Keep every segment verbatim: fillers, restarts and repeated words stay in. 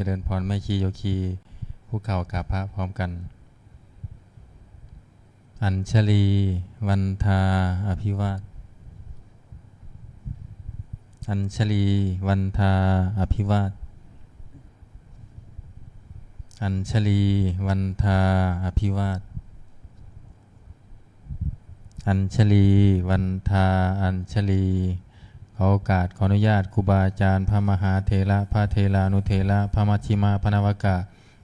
เจริญพรแม่ชีโยคี คุกเข่ากราบพระพร้อมกัน Añjalī vandā abhivāda Añjalī vandā abhivāda Añjalī vandā abhivāda Añjalī vandā Añjalī ขอโอกาส ขออนุญาตครูบาอาจารย์ พระมหาเถระ พระเถรานุเถระ พระมัชฌิมะ พระนวกะ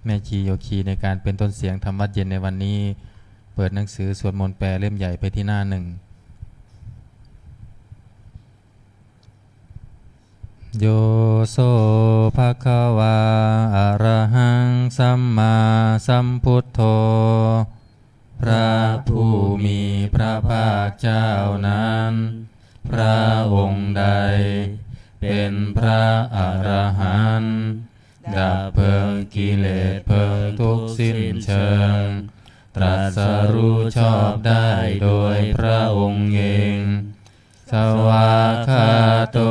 แม่ชีโยคี ในการเป็นต้นเสียงธรรมวัตรเย็นในวันนี้ เปิดหนังสือสวดมนต์แปลเล่มใหญ่ไปที่หน้าหนึ่ง Yo so bhagavā arahaṃ sammāsambuddho พระผู้มีพระภาคเจ้านั้น พระองค์ใดเป็นพระอรหันต์ ดับเพลิงกิเลสเพลิงทุกข์สิ้นเชิง ตรัสรู้ชอบได้โดยพระองค์เอง Svākkhāto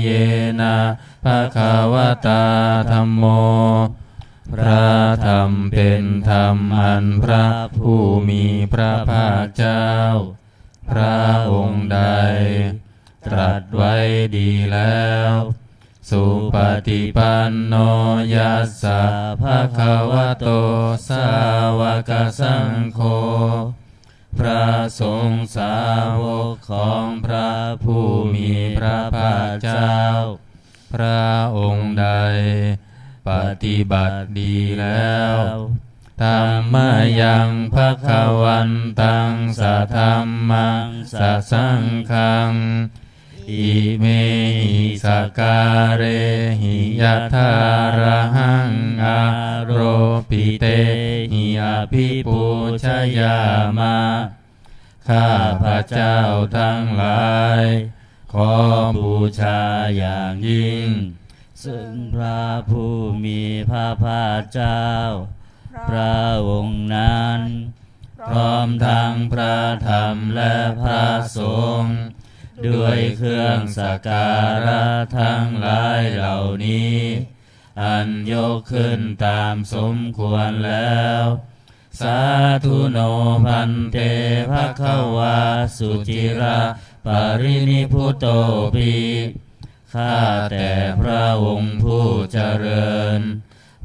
yena bhagavatā dhammo พระธรรมเป็นธรรมอันพระผู้มีพระภาคเจ้า พระองค์ใดตรัสไว้ดีแล้ว Supaṭipanno yassa bhagavato sāvakasaṅgho พระสงฆ์สาวกของพระผู้มีพระภาคเจ้า พระองค์ใดปฏิบัติดีแล้ว Dhammayaṃ bhagavantaṃ sadhammaṃ sasaṅghaṃ imehi sakkārehi yathārahaṃ āropitehi abhipūjayāma ข้าพเจ้าทั้งหลาย ขอบูชาอย่างยิ่ง ซึ่งพระผู้มีพระภาคเจ้า พระองค์นั้น พร้อมทั้งพระธรรมและพระสงฆ์ ด้วยเครื่องสักการะทั้งหลายเหล่านี้ อันยกขึ้นตามสมควรแล้ว Sādhu no bhante bhagavā suciraparinibbutopi ข้าแต่พระองค์ผู้เจริญ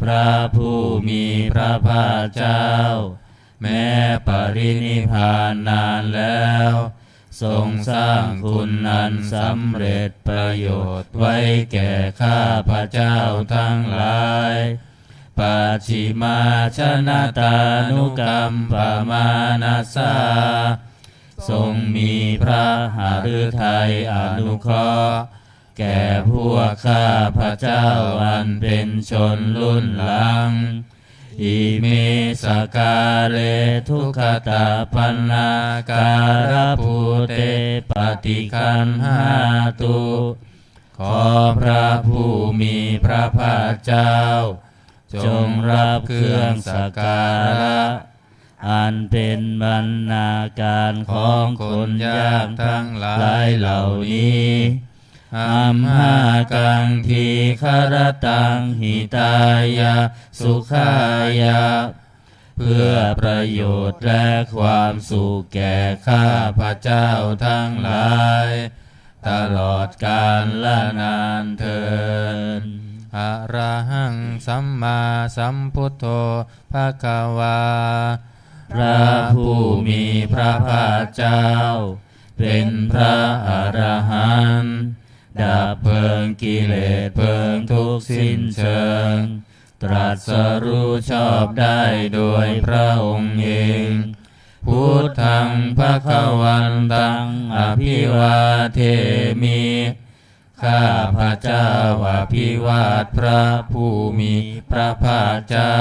พระผู้มีพระภาคเจ้า แม้ปรินิพพานนานแล้ว ทรงสร้างคุณอันสำเร็จประโยชน์ไว้แก่ข้าพเจ้าทั้งหลาย Pacchimājanatānukampamānasā ทรงมีพระหฤทัยอนุเคราะห์ แก่พวกข้าพเจ้าอันเป็นชนรุ่นหลัง Ime sakkāre duggatapaṇṇākārabhūte paṭiggaṇhātu ขอพระผู้มีพระภาคเจ้า จงรับเครื่องสักการะ อันเป็นบรรณาการของคนยากทั้งหลายเหล่านี้ Amhākaṃ dīgharattaṃ hitāya sukhāya เพื่อประโยชน์และความสุขแก่ข้าพเจ้าทั้งหลาย ตลอดกาลนานเทอญ Arahaṃ sammāsambuddho bhagavā พระผู้มีพระภาคเจ้า เป็นพระอรหันต์ ดับเพลิงกิเลสเพลิงทุกข์สิ้นเชิง ตรัสรู้ชอบได้โดยพระองค์เอง Buddhaṃ bhagavantaṃ abhivādemi ข้าพเจ้าอภิวาทพระผู้มีพระภาคเจ้า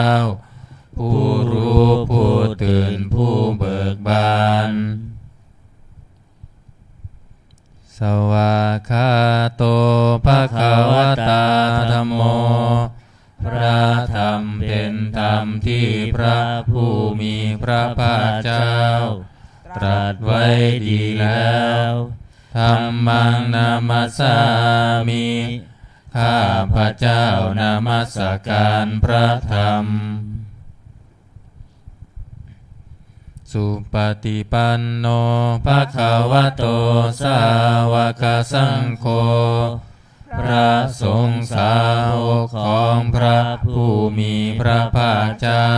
ผู้รู้ผู้ตื่นผู้เบิกบาน Svākkhāto bhagavatā dhammo พระธรรมเป็นธรรมที่พระผู้มีพระภาคเจ้า ตรัสไว้ดีแล้ว Dhammaṃ namassāmi ข้าพเจ้านมัสการพระธรรม Supaṭipanno bhagavato sāvakasaṅgho พระสงฆ์สาวกของพระผู้มีพระภาคเจ้า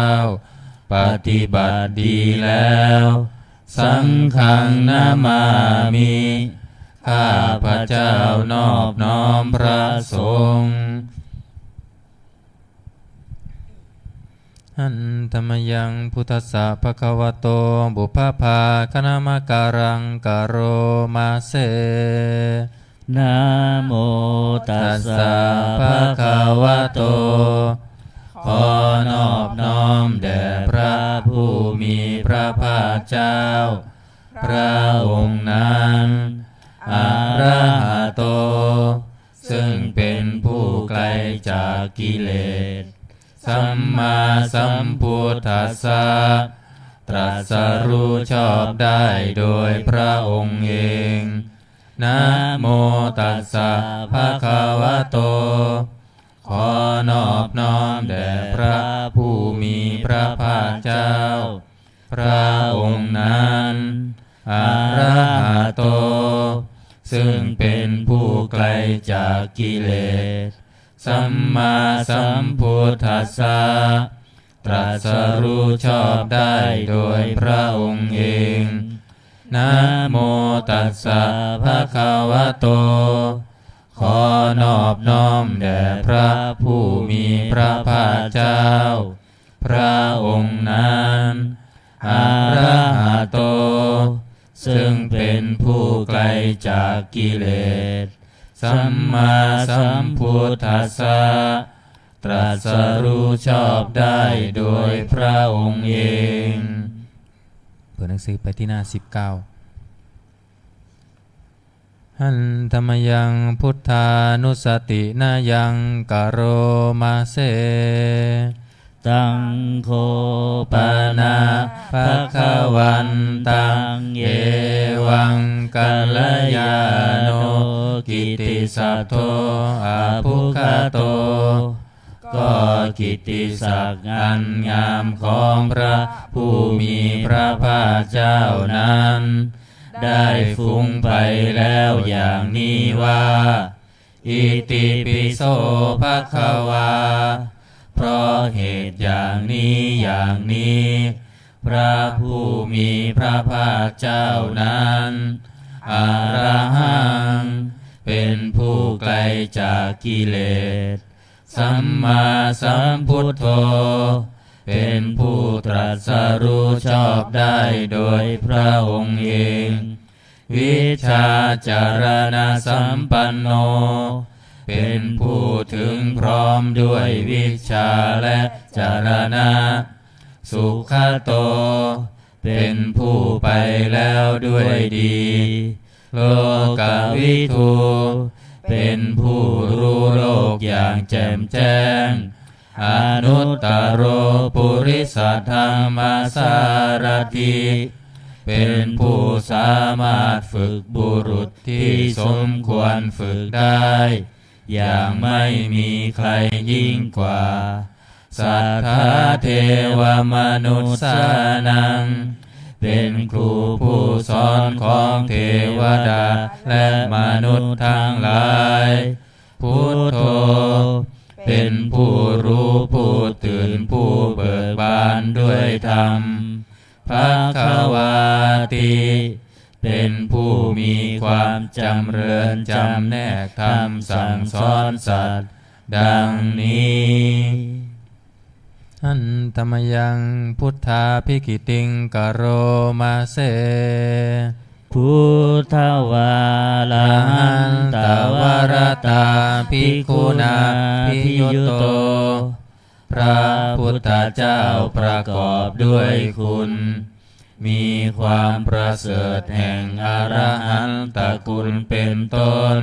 ปฏิบัติดีแล้ว Saṅghaṃ namāmi ข้าพเจ้านอบน้อมพระสงฆ์ Handa mayaṃ buddhassa bhagavato pubbabhāganamakāraṃ karoma se. Namo tassa bhagavato ขอนอบน้อมแด่พระผู้มีพระภาคเจ้า พระองค์นั้น arahato ซึ่งเป็นผู้ไกลจากกิเลส sammāsambuddhassa ตรัสรู้ชอบได้โดยพระองค์เอง Namo tassa bhagavato ขอนอบน้อมแด่พระผู้มีพระภาคเจ้า พระองค์นั้น arahato ซึ่งเป็นผู้ไกลจากกิเลส sammāsambuddhassa ตรัสรู้ชอบได้โดยพระองค์เอง Namo tassa bhagavato ขอนอบน้อมแด่พระผู้มีพระภาคเจ้า พระองค์นั้น arahato ซึ่งเป็นผู้ไกลจากกิเลส sammāsambuddhassa ตรัสรู้ชอบได้โดยพระองค์เอง เปิดหนังสือไปที่หน้าสิบเก้า Handa mayaṃ buddhānussatinayaṃ karoma se. Taṃ kho pana bhagavantaṃ evaṃ kalyāṇo kittisaddo abbhuggato ก็กิตติศักดิ์อันงามของพระผู้มีพระภาคเจ้านั้น ได้ฟุ้งไปแล้วอย่างนี้ว่า Itipi so bhagavā เพราะเหตุอย่างนี้อย่างนี้ พระผู้มีพระภาคเจ้านั้น arahaṃ เป็นผู้ไกลจากกิเลส sammāsambuddho เป็นผู้ตรัสรู้ชอบได้โดยพระองค์เอง vijjācaraṇasampanno เป็นผู้ถึงพร้อมด้วยวิชชาและจรณะ sugato เป็นผู้ไปแล้วด้วยดี lokavidū เป็นผู้รู้โลกอย่างแจ่มแจ้ง anuttaro purisadammasārathi เป็นผู้สามารถฝึกบุรุษที่สมควรฝึกได้ อย่างไม่มีใครยิ่งกว่า satthā devamanussānaṃ เป็นครูผู้สอนของเทวดาและมนุษย์ทั้งหลาย buddho เป็นผู้รู้ผู้ตื่นผู้เบิกบานด้วยธรรม bhagavāti เป็นผู้มีความจำเริญจำแนกธรรมสั่งสอนสัตว์ ดังนี้ Handa mayaṃ buddhābhigītiṃ karoma se. Buddhavārahantavaratā bhikkhunābhiyutto พระพุทธเจ้าประกอบด้วยคุณ มีความประเสริฐแห่งอรหันตคุณเป็นต้น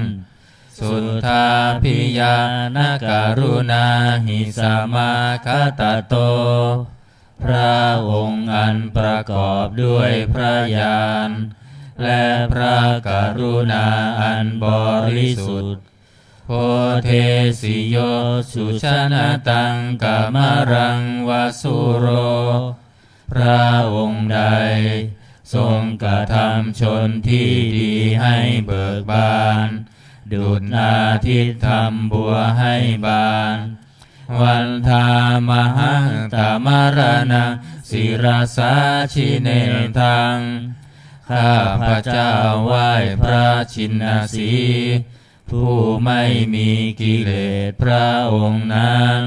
suddhābhiñāṇakaruṇāhi samāgatatto พระองค์อันประกอบด้วยพระญาณ และพระกรุณาอันบริสุทธิ์ bodhesi yo sujanataṃ kamalaṃ va sūro. พระองค์ใดทรงกระทำชนที่ดีให้เบิกบาน ดุจอาทิตย์ทำบัวให้บาน Vandāmahaṃ tamaraṇaṃ sirasā jinendaṃ. ข้าพเจ้าไหว้พระชินสีห์ ผู้ไม่มีกิเลสพระองค์นั้น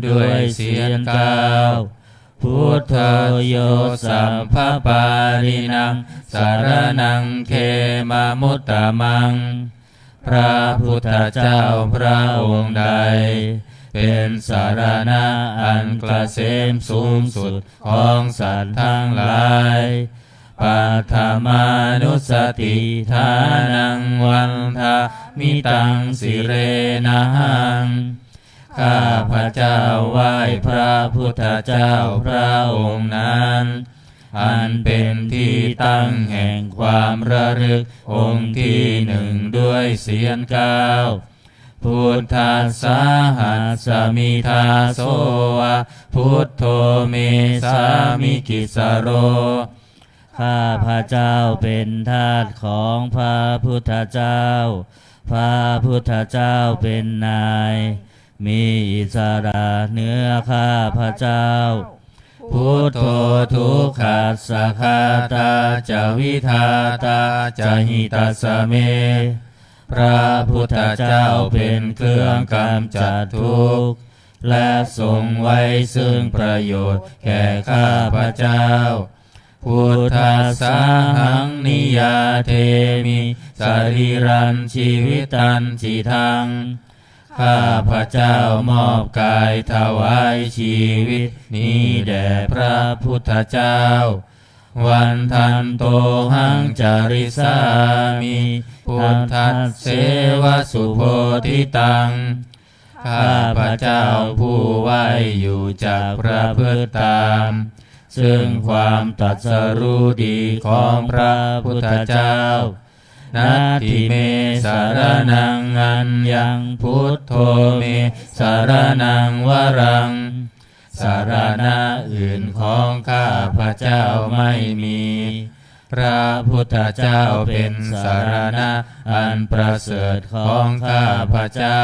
ด้วยเสียงกล้าว Buddho yo sabbapāṇīnaṃ saraṇaṃ khemamuttamaṃ. พระพุทธเจ้าพระองค์ใด เป็นสรณะอันเกษมสูงสุดของสัตว์ทั้งหลาย Paṭhamānussatiṭṭhānaṃ vandāmi taṃ sirenahaṃ. ข้าพเจ้าไหว้พระพุทธเจ้าพระองค์นั้น อันเป็นที่ตั้งแห่งความระลึกองค์ที่หนึ่งด้วยเสียงกล้าว Buddhassāhasmi dāso va buddho me sāmikissaro. ข้าพเจ้าเป็นทาสของพระพุทธเจ้า พระพุทธเจ้าเป็นนาย มีอิสระเหนือข้าพเจ้า Buddho dukkhassa ghātā ca vidhātā ca hitassa me. พระพุทธเจ้าเป็นเครื่องกำจัดทุกข์ และทรงไว้ซึ่งประโยชน์แก่ข้าพเจ้า Buddhassāhaṃ niyyādemi sarīrañjīvitañci daṃ. ข้าพเจ้ามอบกายถวายชีวิตนี้แด่พระพุทธเจ้า Vandantohaṃ carissāmi buddhasseva subodhitaṃ. ข้าพเจ้าผู้ไหว้อยู่จักประพฤติตาม ซึ่งความตรัสรู้ดีของพระพุทธเจ้า Natthi me saraṇaṃ aññaṃ, buddho me saraṇaṃ varaṃ. สรณะอื่นของข้าพเจ้าไม่มี พระพุทธเจ้าเป็นสรณะอันประเสริฐของข้าพเจ้า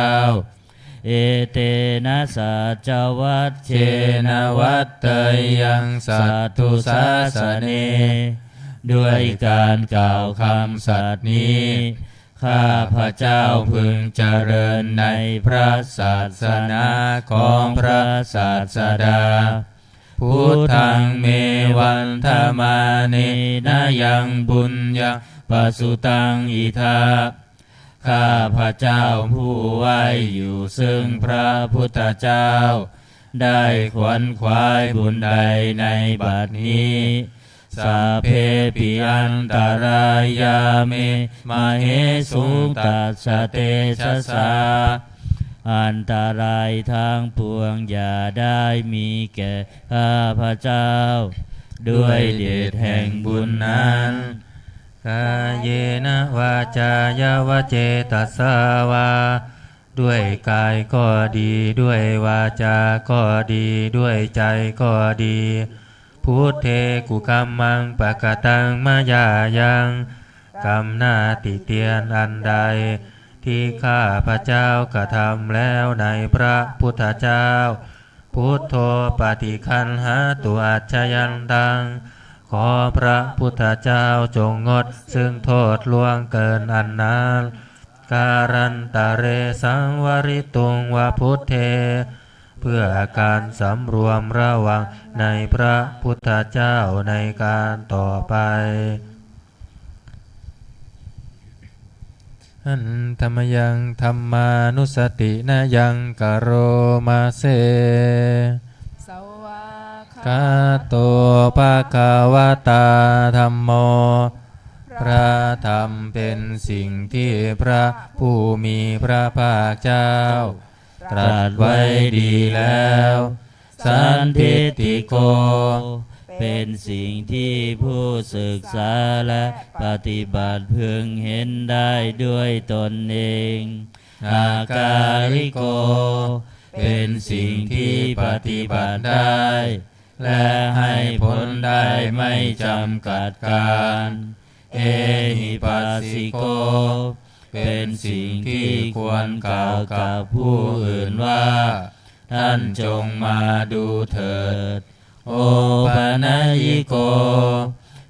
Etena saccavajjena vaḍḍheyyaṃ satthu sāsane. ด้วยการกล่าวคำสัตย์นี้ ข้าพเจ้าพึงเจริญในพระศาสนาของพระศาสดา Buddhaṃ me vandamānena yaṃ puññaṃ pasutaṃ idha. ข้าพเจ้าผู้ไหว้อยู่ซึ่งพระพุทธเจ้า ได้ขวนขวายบุญใดในบัดนี้ Sabbepi antarāyā me māhesuṃ tassa tejasā. อันตรายทั้งปวงอย่าได้มีแก่ข้าพเจ้า ด้วยเดชแห่งบุญนั้น Kāyena vācāya va cetasā vā. ด้วยกายก็ดี ด้วยวาจาก็ดี ด้วยใจก็ดี Buddhe kukammaṃ pakataṃ mayā yaṃ. กรรมหน้าติเตียนอันใด ที่ข้าพเจ้ากระทำแล้วในพระพุทธเจ้า Buddho paṭiggaṇhātu accayantaṃ. ขอพระพุทธเจ้าจงงดซึ่งโทษล่วงเกินอันนั้น Kālantare saṃvarituṃ va buddhe. เพื่อการสำรวมระวังในพระพุทธเจ้าในการต่อไป Handa mayaṃ dhammānussatinayaṃ karoma se. Svākkhāto bhagavatā dhammo. พระธรรมเป็นสิ่งที่พระผู้มีพระภาคเจ้า ตรัสไว้ดีแล้ว Sandiṭṭhiko เป็นสิ่งที่ผู้ศึกษาและปฏิบัติพึงเห็นได้ด้วยตนเอง akāliko เป็นสิ่งที่ปฏิบัติได้ และให้ผลได้ไม่จำกัดการ ehipassiko เป็นสิ่งที่ควรกล่าวกับผู้อื่นว่า ท่านจงมาดูเถิด opanayiko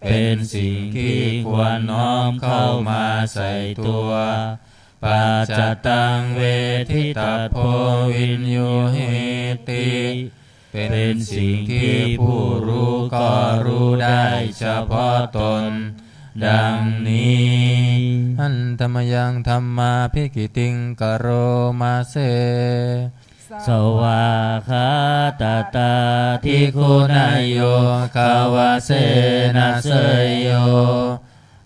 เป็นสิ่งที่ควรน้อมเข้ามาใส่ตัว paccattaṃ veditabbo viññūhīti เป็นสิ่งที่ผู้รู้ก็รู้ได้เฉพาะตน ดังนี้ Handa mayaṃ dhammābhigītiṃ karoma se svākkhātatādiguṇayogavasena seyyo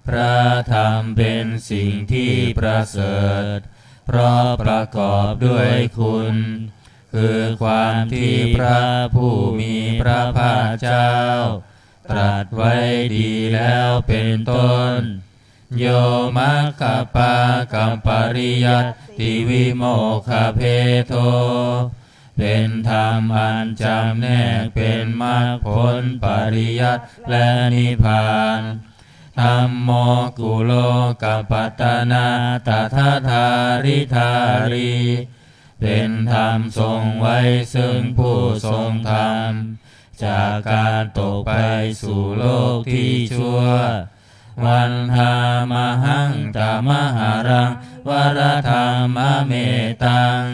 พระธรรมเป็นสิ่งที่ประเสริฐ เพราะประกอบด้วยคุณ คือความที่พระผู้มีพระภาคเจ้า ตรัสไว้ดีแล้วเป็นต้น yo maggapākapariyattivimokkhabhedo เป็นธรรมอันจำแนกเป็นมรรคผลปริยัติและนิพพาน dhammo kulokapattanatadadhāridhārī เป็นธรรมทรงไว้ซึ่งผู้ทรงธรรม จากการตกไปสู่โลกที่ชั่ว vandāmahaṃ tamaharaṃ varadhammametaṃ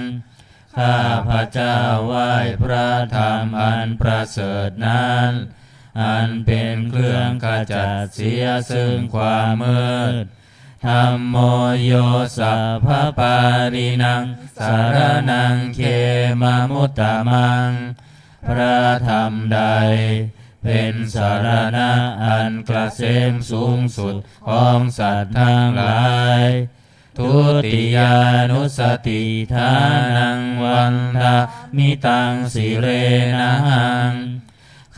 ข้าพเจ้าไหว้พระธรรมอันประเสริฐนั้น อันเป็นเครื่องขจัดเสียซึ่งความมืด dhammo yo sabbapāṇīnaṃ saraṇaṃ khemamuttamaṃ พระธรรมใดเป็นสรณะอันเกษมสูงสุดของสัตว์ทั้งหลาย dutiyānussatiṭṭhānaṃ vandāmi taṃ sirenahaṃ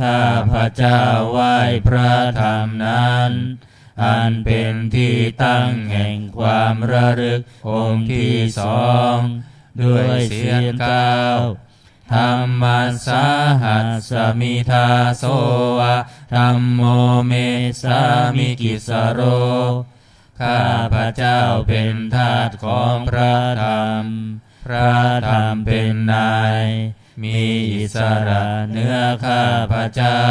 ข้าพเจ้าไหว้พระธรรมนั้น อันเป็นที่ตั้งแห่งความระลึกองค์ที่สอง ด้วยเสียงก้าว dhammassāhasmi dāso va dhammo me sāmikissaro ข้าพเจ้าเป็นทาสของพระธรรม พระธรรมเป็นนาย มีอิสระเหนือข้าพเจ้า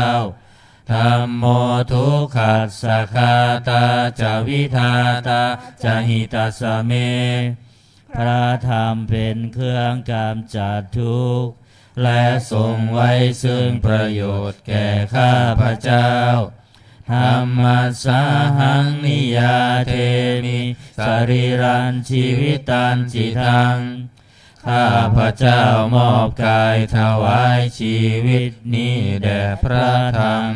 dhammo dukkhassa ghātā ca vidhātā ca hitassa me พระธรรมเป็นเครื่องกำจัดทุกข์ และทรงไว้ซึ่งประโยชน์แก่ข้าพเจ้า dhammassāhaṃ niyyādemi sarīrañjīvitañcidaṃ ข้าพเจ้ามอบกายถวายชีวิตนี้แด่พระธรรม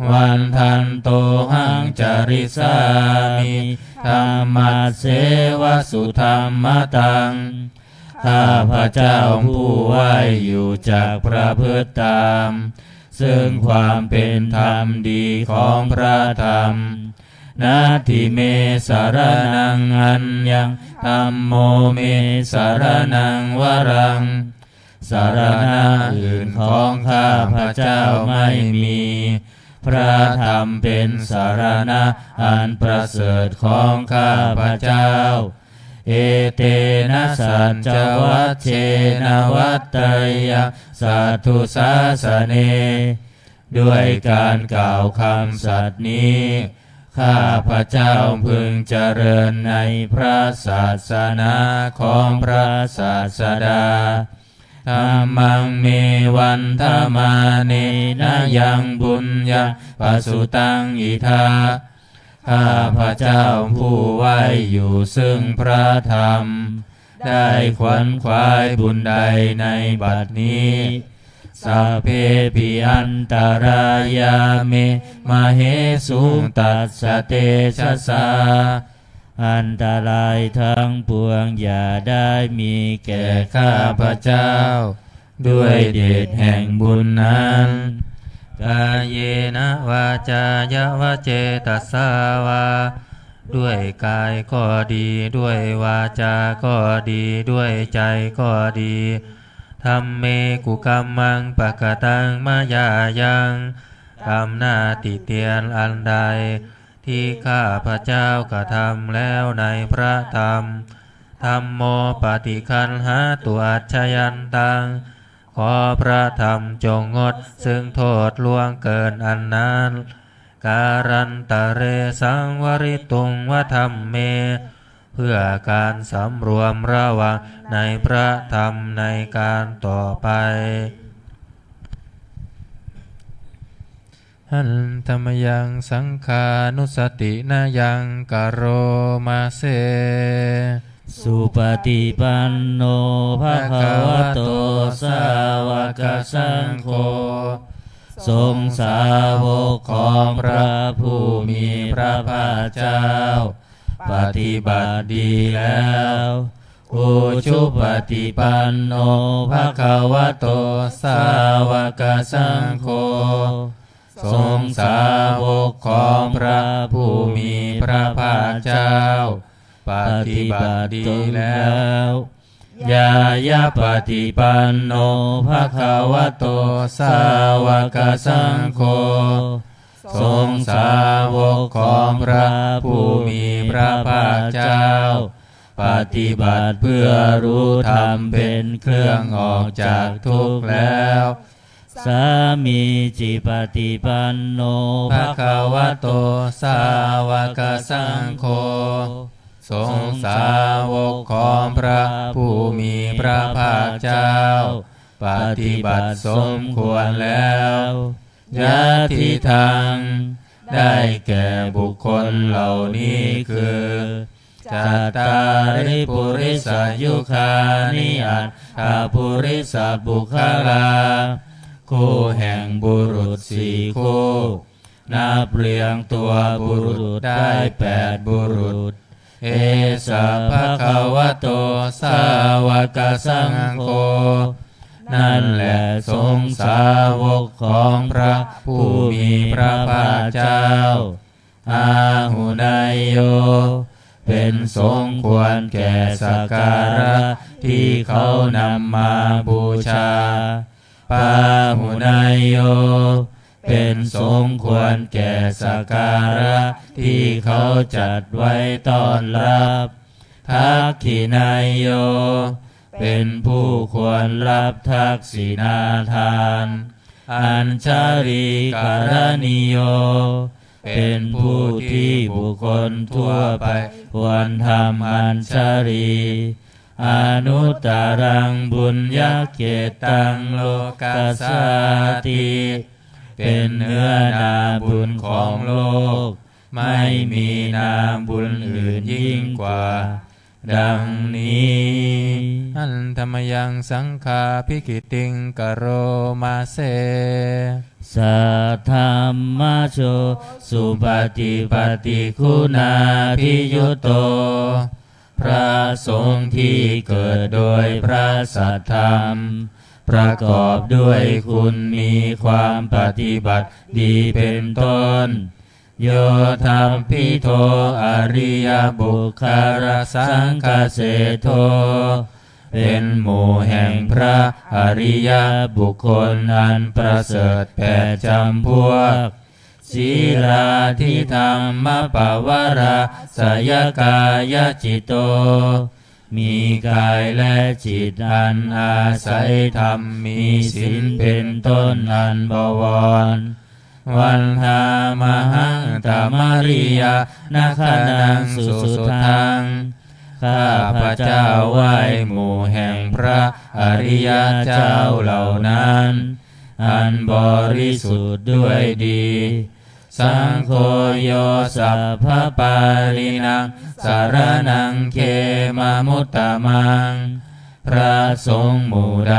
vandantohaṃ carissāmi dhammasseva sudhammataṃ ข้าพเจ้าผู้ไหว้อยู่จักประพฤติตาม ซึ่งความเป็นธรรมดีของพระธรรม natthi me saraṇaṃ aññaṃ dhammo me saraṇaṃ varaṃ สรณะอื่นของข้าพเจ้าไม่มี พระธรรมเป็นสรณะอันประเสริฐของข้าพเจ้า etena saccavajjena vaḍḍheyyaṃ satthu sāsane ด้วยการกล่าวคำสัตย์นี้ ข้าพเจ้าพึงเจริญในพระศาสนาของพระศาสดา dhammaṃ me vandamānena yaṃ puññaṃ pasutaṃ idha ข้าพเจ้าผู้ไหว้อยู่ซึ่งพระธรรม ได้ขวนขวายบุญใดในบัดนี้ sabbepi antarāyā me māhesuṃ tassa tejasā อันตรายทั้งปวงอย่าได้มีแก่ข้าพเจ้า ด้วยเดชแห่งบุญนั้น kāyena vācāya va cetasā vā ด้วยกายก็ดี ด้วยวาจาก็ดี ด้วยใจก็ดี dhamme kukammaṃ pakataṃ mayā yaṃ กรรมหน้าติเตียนอันใด ที่ข้าพเจ้ากระทำแล้วในพระธรรม dhammo paṭiggaṇhātu accayantaṃ ขอพระธรรมจงงดซึ่งโทษล่วงเกินอันนั้น kālantare saṃvarituṃ va dhamme เพื่อการสำรวมระวังในพระธรรมในการต่อไป Handa mayaṃ saṅghānussatinayaṃ karoma se. Supaṭipanno bhagavato sāvakasaṅgho ทรงสาวกของพระผู้มีพระภาคเจ้า ปฏิบัติดีแล้ว Ujupaṭipanno bhagavato sāvakasaṅgho ทรงสาวกของพระผู้มีพระภาคเจ้า ปฏิบัติดีแล้ว Ñāyapaṭipanno bhagavato sāvakasaṅgho ทรงสาวกของพระผู้มีพระภาคเจ้า ปฏิบัติเพื่อรู้ธรรมเป็นเครื่องออกจากทุกข์แล้ว Sāmīcipaṭipanno bhagavato sāvakasaṅgho ทรงสาวกของพระผู้มีพระภาคเจ้า ปฏิบัติสมควรแล้ว Yadidaṃ ได้แก่บุคคลเหล่านี้คือ Cattāri purisayugāni aṭṭha purisapuggalā คู่แห่งบุรุษสี่คู่ นับเรียงตัวบุรุษได้แปดบุรุษ Esa bhagavato sāvakasaṅgho นั่นแหละสงฆ์สาวกของพระผู้มีพระภาคเจ้า Āhuneyyo เป็นสงฆ์ควรแก่สักการะที่เขานำมาบูชา Pāhuneyyo เป็นสงฆ์ควรแก่สักการะที่เขาจัดไว้ต้อนรับ Dakkhiṇeyyo เป็นผู้ควรรับทักษิณาทาน Añjalikaraṇīyo เป็นผู้ที่บุคคลทั่วไปควรทำอัญชลี Anuttaraṃ puññakkhettaṃ lokassāti เป็นเนื้อนาบุญของโลก ไม่มีนาบุญอื่นยิ่งกว่า ดังนี้ Handa mayaṃ saṅghābhigītiṃ karoma se. Saddhammajo supaṭipattiguṇābhiyutto พระสงฆ์ที่เกิดโดยพระสัทธรรม ประกอบด้วยคุณมีความปฏิบัติดีเป็นต้น Yoṭṭhabbidho ariyapuggalasaṅghaseṭṭho เป็นหมู่แห่งพระอริยบุคคลอันประเสริฐแปดจำพวก Sīlādidhammapavarāsayakāyacitto มีกายและจิตอันอาศัยธรรมมีศีลเป็นต้นอันบวร Vandāmahaṃ tamariyāna gaṇaṃ susuddhaṃ ข้าพเจ้าไหว้หมู่แห่งพระอริยเจ้าเหล่านั้น อันบริสุทธิ์ด้วยดี Saṅgho yo sabbapāṇīnaṃ saraṇaṃ khemamuttamaṃ พระสงฆ์หมู่ใด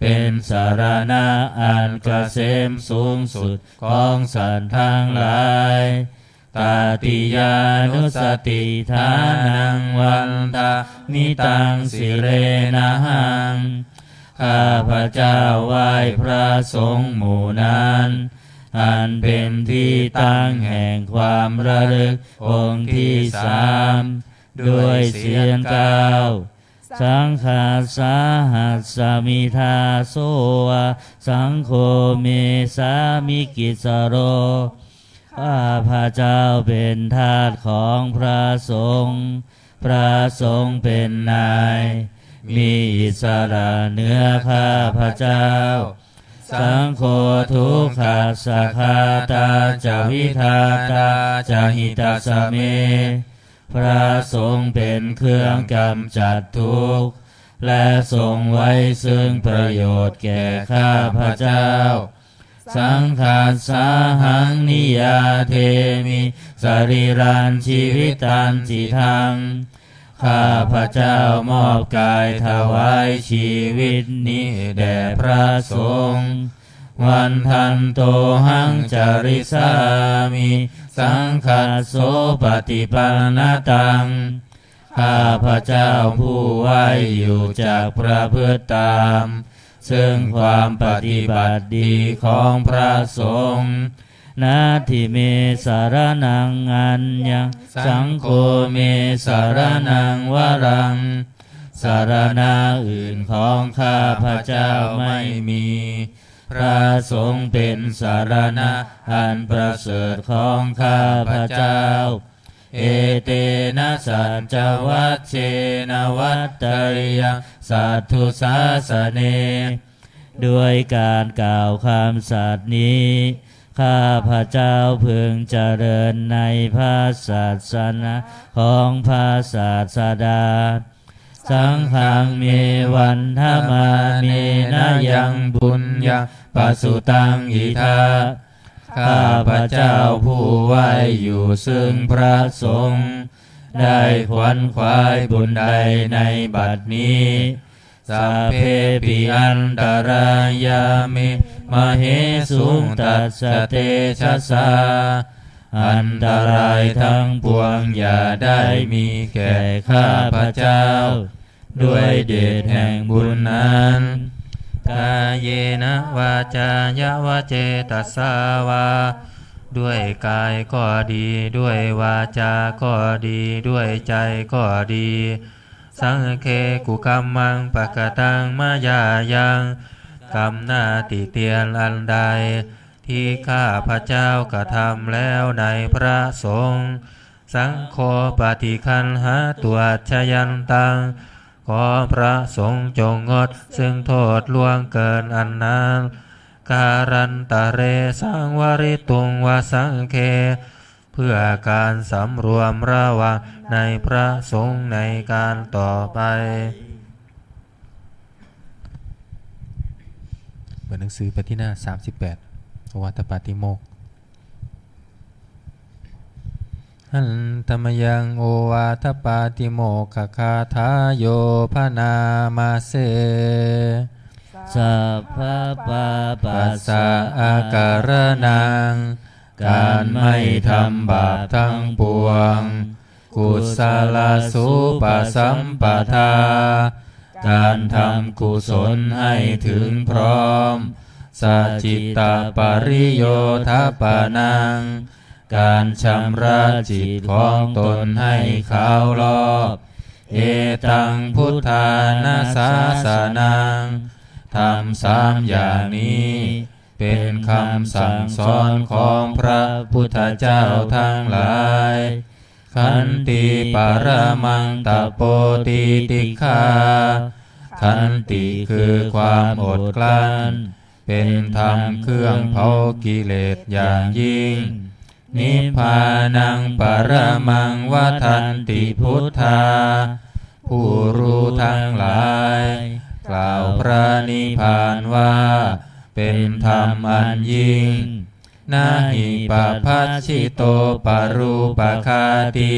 เป็นสรณะอันเกษมสูงสุดของสัตว์ทั้งหลาย Tatiyānussatiṭṭhānaṃ vandāmi taṃ sirenahaṃ ข้าพเจ้าไหว้พระสงฆ์หมู่นั้น อันเป็นที่ตั้งแห่งความระลึกองค์ที่สาม ด้วยเสียงเก้า Saṅghassāhasmi dāso va, saṅgho me sāmikissaro. ข้าพเจ้าเป็นทาสของพระสงฆ์ พระสงฆ์เป็นนาย มีอิสระเหนือข้าพเจ้า Saṅgho dukkhassa ghātā ca vidhātā ca hitassa me. พระสงฆ์เป็นเครื่องกำจัดทุกข์ และทรงไว้ซึ่งประโยชน์แก่ข้าพเจ้า Saṅghassāhaṃ niyyādemi sarīrañjīvitañcidaṃ. ข้าพเจ้ามอบกายถวายชีวิตนี้แด่พระสงฆ์ Vandantohaṃ carissāmi saṅghassopaṭipannataṃ. ข้าพเจ้าผู้ไหว้อยู่จักประพฤติตาม ซึ่งความปฏิบัติดีของพระสงฆ์ Natthi me saraṇaṃ aññaṃ, saṅgho me saraṇaṃ varaṃ. สรณะอื่นของข้าพเจ้าไม่มี พระสงฆ์เป็นสรณะอันประเสริฐของข้าพเจ้า Etena saccavajjena vaḍḍheyyaṃ satthu sāsane. ด้วยการกล่าวคำสัตย์นี้ ข้าพเจ้าพึงเจริญในพระศาสนาของพระศาสดา Saṅghaṃ me vandamānena yaṃ puññaṃ pasutaṃ idha. ข้าพเจ้าผู้ไหว้อยู่ซึ่งพระสงฆ์ ได้ขวนขวายบุญใดในบัดนี้ Sabbepi antarāyā me māhesuṃ tassa tejasā. อันตรายทั้งปวงอย่าได้มีแก่ข้าพเจ้า ด้วยเดชแห่งบุญนั้น Kāyena vācāya va cetasā vā. ด้วยกายก็ดี ด้วยวาจาก็ดี ด้วยใจก็ดี Saṅghe kukammaṃ pakataṃ mayā yaṃ. กรรมหน้าติเตียนอันใด ที่ข้าพเจ้ากระทำแล้วในพระสงฆ์ Saṅgho paṭiggaṇhatu accayantaṃ. ขอพระสงฆ์จงงดซึ่งโทษล่วงเกินอันนั้น Kālantare saṃvarituṃ va saṅghe. เพื่อการสำรวมระวังในพระสงฆ์ในการต่อไป เปิดหนังสือไปที่หน้า สามสิบแปด โอวาทปาติโมกข์ Handa mayaṃ ovātapātimokkha gāthāyo bhaṇāma se. Sabbapāpassa akaraṇaṃ. การไม่ทำบาปทั้งปวง Kusalasupasampadā. การทำกุศลให้ถึงพร้อม Sacittapariyodhapanaṃ. การชำระจิตของตนให้ขาวลอก Etaṃ buddhāna sāsanaṃ. ธรรมสามอย่างนี้ เป็นคำสั่งสอนของพระพุทธเจ้าทั้งหลาย Khanti paramaṃ tapoti titikkhā. ขันติคือความอดกลั้น เป็นธรรมเครื่องเผากิเลสอย่างยิ่ง Nibbānaṃ paramaṃ vadanti buddhā. ผู้รู้ทั้งหลาย กล่าวพระนิพพานว่า เป็นธรรมอันยิ่ง Na hi pabbajito parūpaghātī.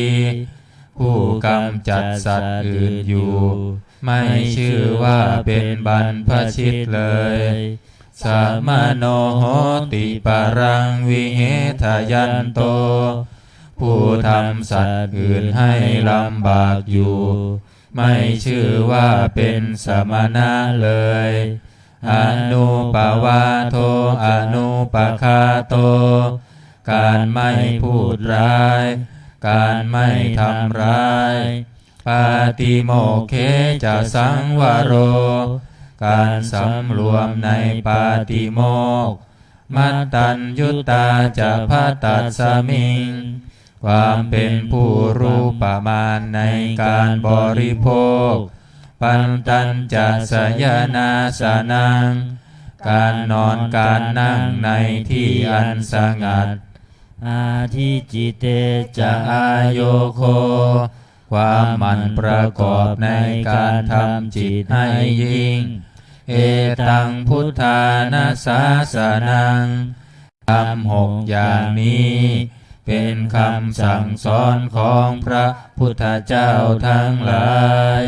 ผู้กำจัดสัตว์อื่นอยู่ ไม่ชื่อว่าเป็นบรรพชิตเลย Samano hoti paraṃ vihetayanto. ผู้ทำสัตว์อื่นให้ลำบากอยู่ ไม่ชื่อว่าเป็นสมณะเลย Anupavādo anu Anupaghāto การไม่พูดร้าย การไม่ทำร้าย Pātimokkhe ca saṃvaro การสำรวมในปาติโมกข์ Mattaññutā ca bhaddasmiṃ ความเป็นผู้รู้ประมาณในการบริโภค Pantañca sayanāsanaṃ การนอนการนั่งในที่อันสงัด Adhicitte ca āyogho ความหมั่นประกอบในการทำจิตให้ยิ่ง Etaṃ buddhāna sāsanaṃ ธรรมหกอย่างนี้ เป็นคำสั่งสอนของพระพุทธเจ้าทั้งหลาย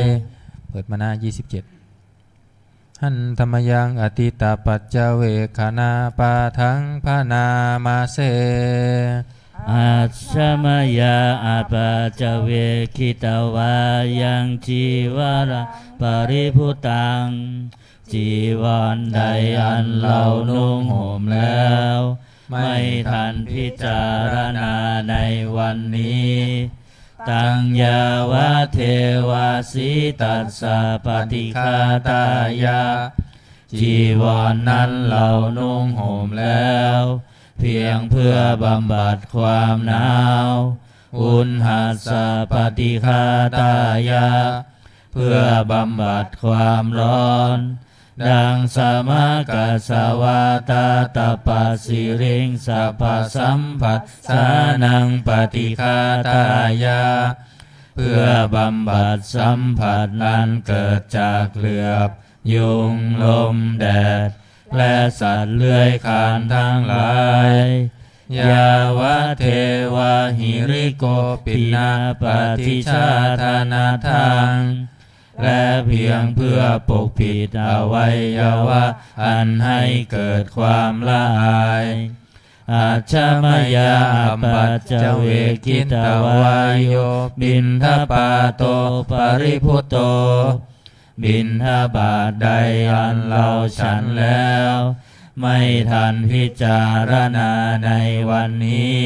เปิดมาหน้า ยี่สิบเจ็ด Handa mayaṃ atītapaccavekkhaṇapāṭhaṃ bhaṇāma se. Ajja mayā apaccavekkhitvā yaṃ cīvaraṃ paribhuttaṃ จีวรใดอันเรานุ่งห่มแล้ว ไม่ทันพิจารณาในวันนี้ Taṃ yāvadeva sītassa paṭighātāya จีวรนั้นเรานุ่งห่มแล้ว เพียงเพื่อบำบัดความหนาว Uṇhassa paṭighātāya เพื่อบำบัดความร้อน Daṃsamakasavātātapasiriṃsapasamphassānaṃ paṭighātāya เพื่อบำบัดสัมผัสอันเกิดจากเหลือบ ยุง ลม แดด และสัตว์เลื้อยคลานทั้งหลาย Yāvadeva hirikopinapaṭicchādanatthaṃ และเพียงเพื่อปกปิดอวัยวะอันให้เกิดความละอาย Ajja mayā apaccavekkhitvā yo piṇḍapāto paribhutto บิณฑบาตใดอันเราฉันแล้ว ไม่ทันพิจารณาในวันนี้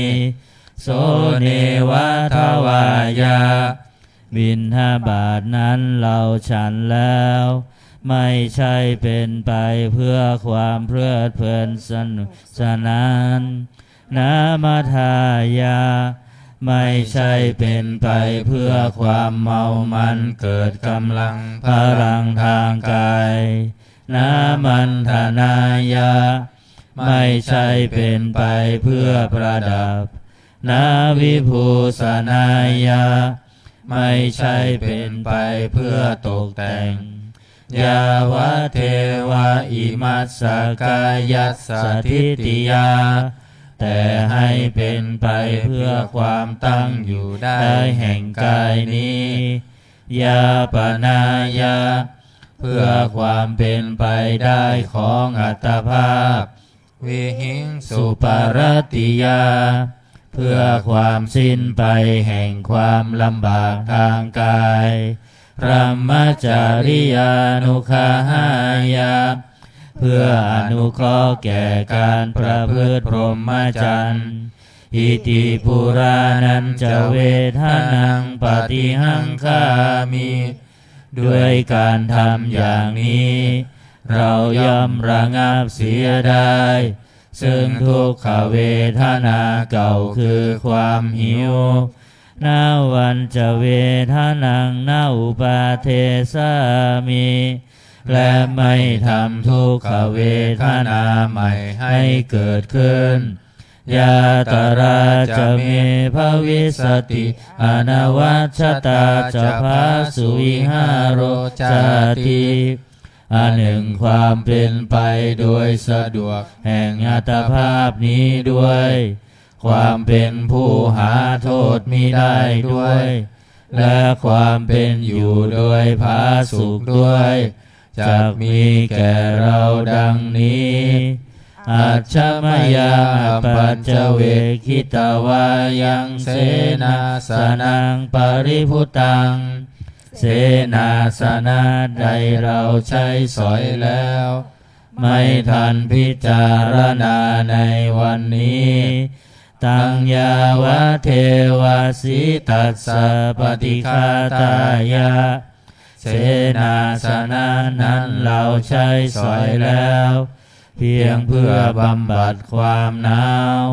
So neva davāya บิณฑบาตนั้นเราฉันแล้ว ไม่ใช่เป็นไปเพื่อความเพลิดเพลินสนุกสนาน Na madāya ไม่ใช่เป็นไปเพื่อความเมามันเกิดกำลังพลังทางกาย Na maṇḍanāya ไม่ใช่เป็นไปเพื่อประดับ Na vibhūsanāya ไม่ใช่เป็นไปเพื่อตกแต่ง Yāvadeva imassa kāyassa ṭhitiyā แต่ให้เป็นไปเพื่อความตั้งอยู่ได้แห่งกายนี้ Yāpanāya เพื่อความเป็นไปได้ของอัตภาพ Vihiṃsuparatiyā เพื่อความสิ้นไปแห่งความลำบากทางกาย Brahmacariyānuggahāya เพื่ออนุเคราะห์แก่การประพฤติพรหมจรรย์ Iti purāṇañca vedanaṃ paṭihaṅkhāmi ด้วยการทำอย่างนี้ เราย่อมระงับเสียได้ ซึ่งทุกขเวทนาเก่าคือความหิว Navañca vedanaṃ na uppādessāmi และไม่ทำทุกขเวทนาใหม่ให้เกิดขึ้น Yātrā ca me bhavissati anavajjatā ca phāsuvihāro cāti อันหนึ่งความเป็นไปโดยสะดวกแห่งอัตภาพนี้ด้วย ความเป็นผู้หาโทษมิได้ด้วย และความเป็นอยู่โดยผาสุกด้วย จักมีแก่เราดังนี้ Ajja mayā apaccavekkhitvā yaṃ senāsanaṃ paribhuttaṃ เสนาสนะใดเราใช้สอยแล้ว ไม่ทันพิจารณาในวันนี้ taṃ yāvadeva sītassa paṭighātāya, เสนาสนะนั้นเราใช้สอยแล้ว เพียงเพื่อบำบัดความหนาว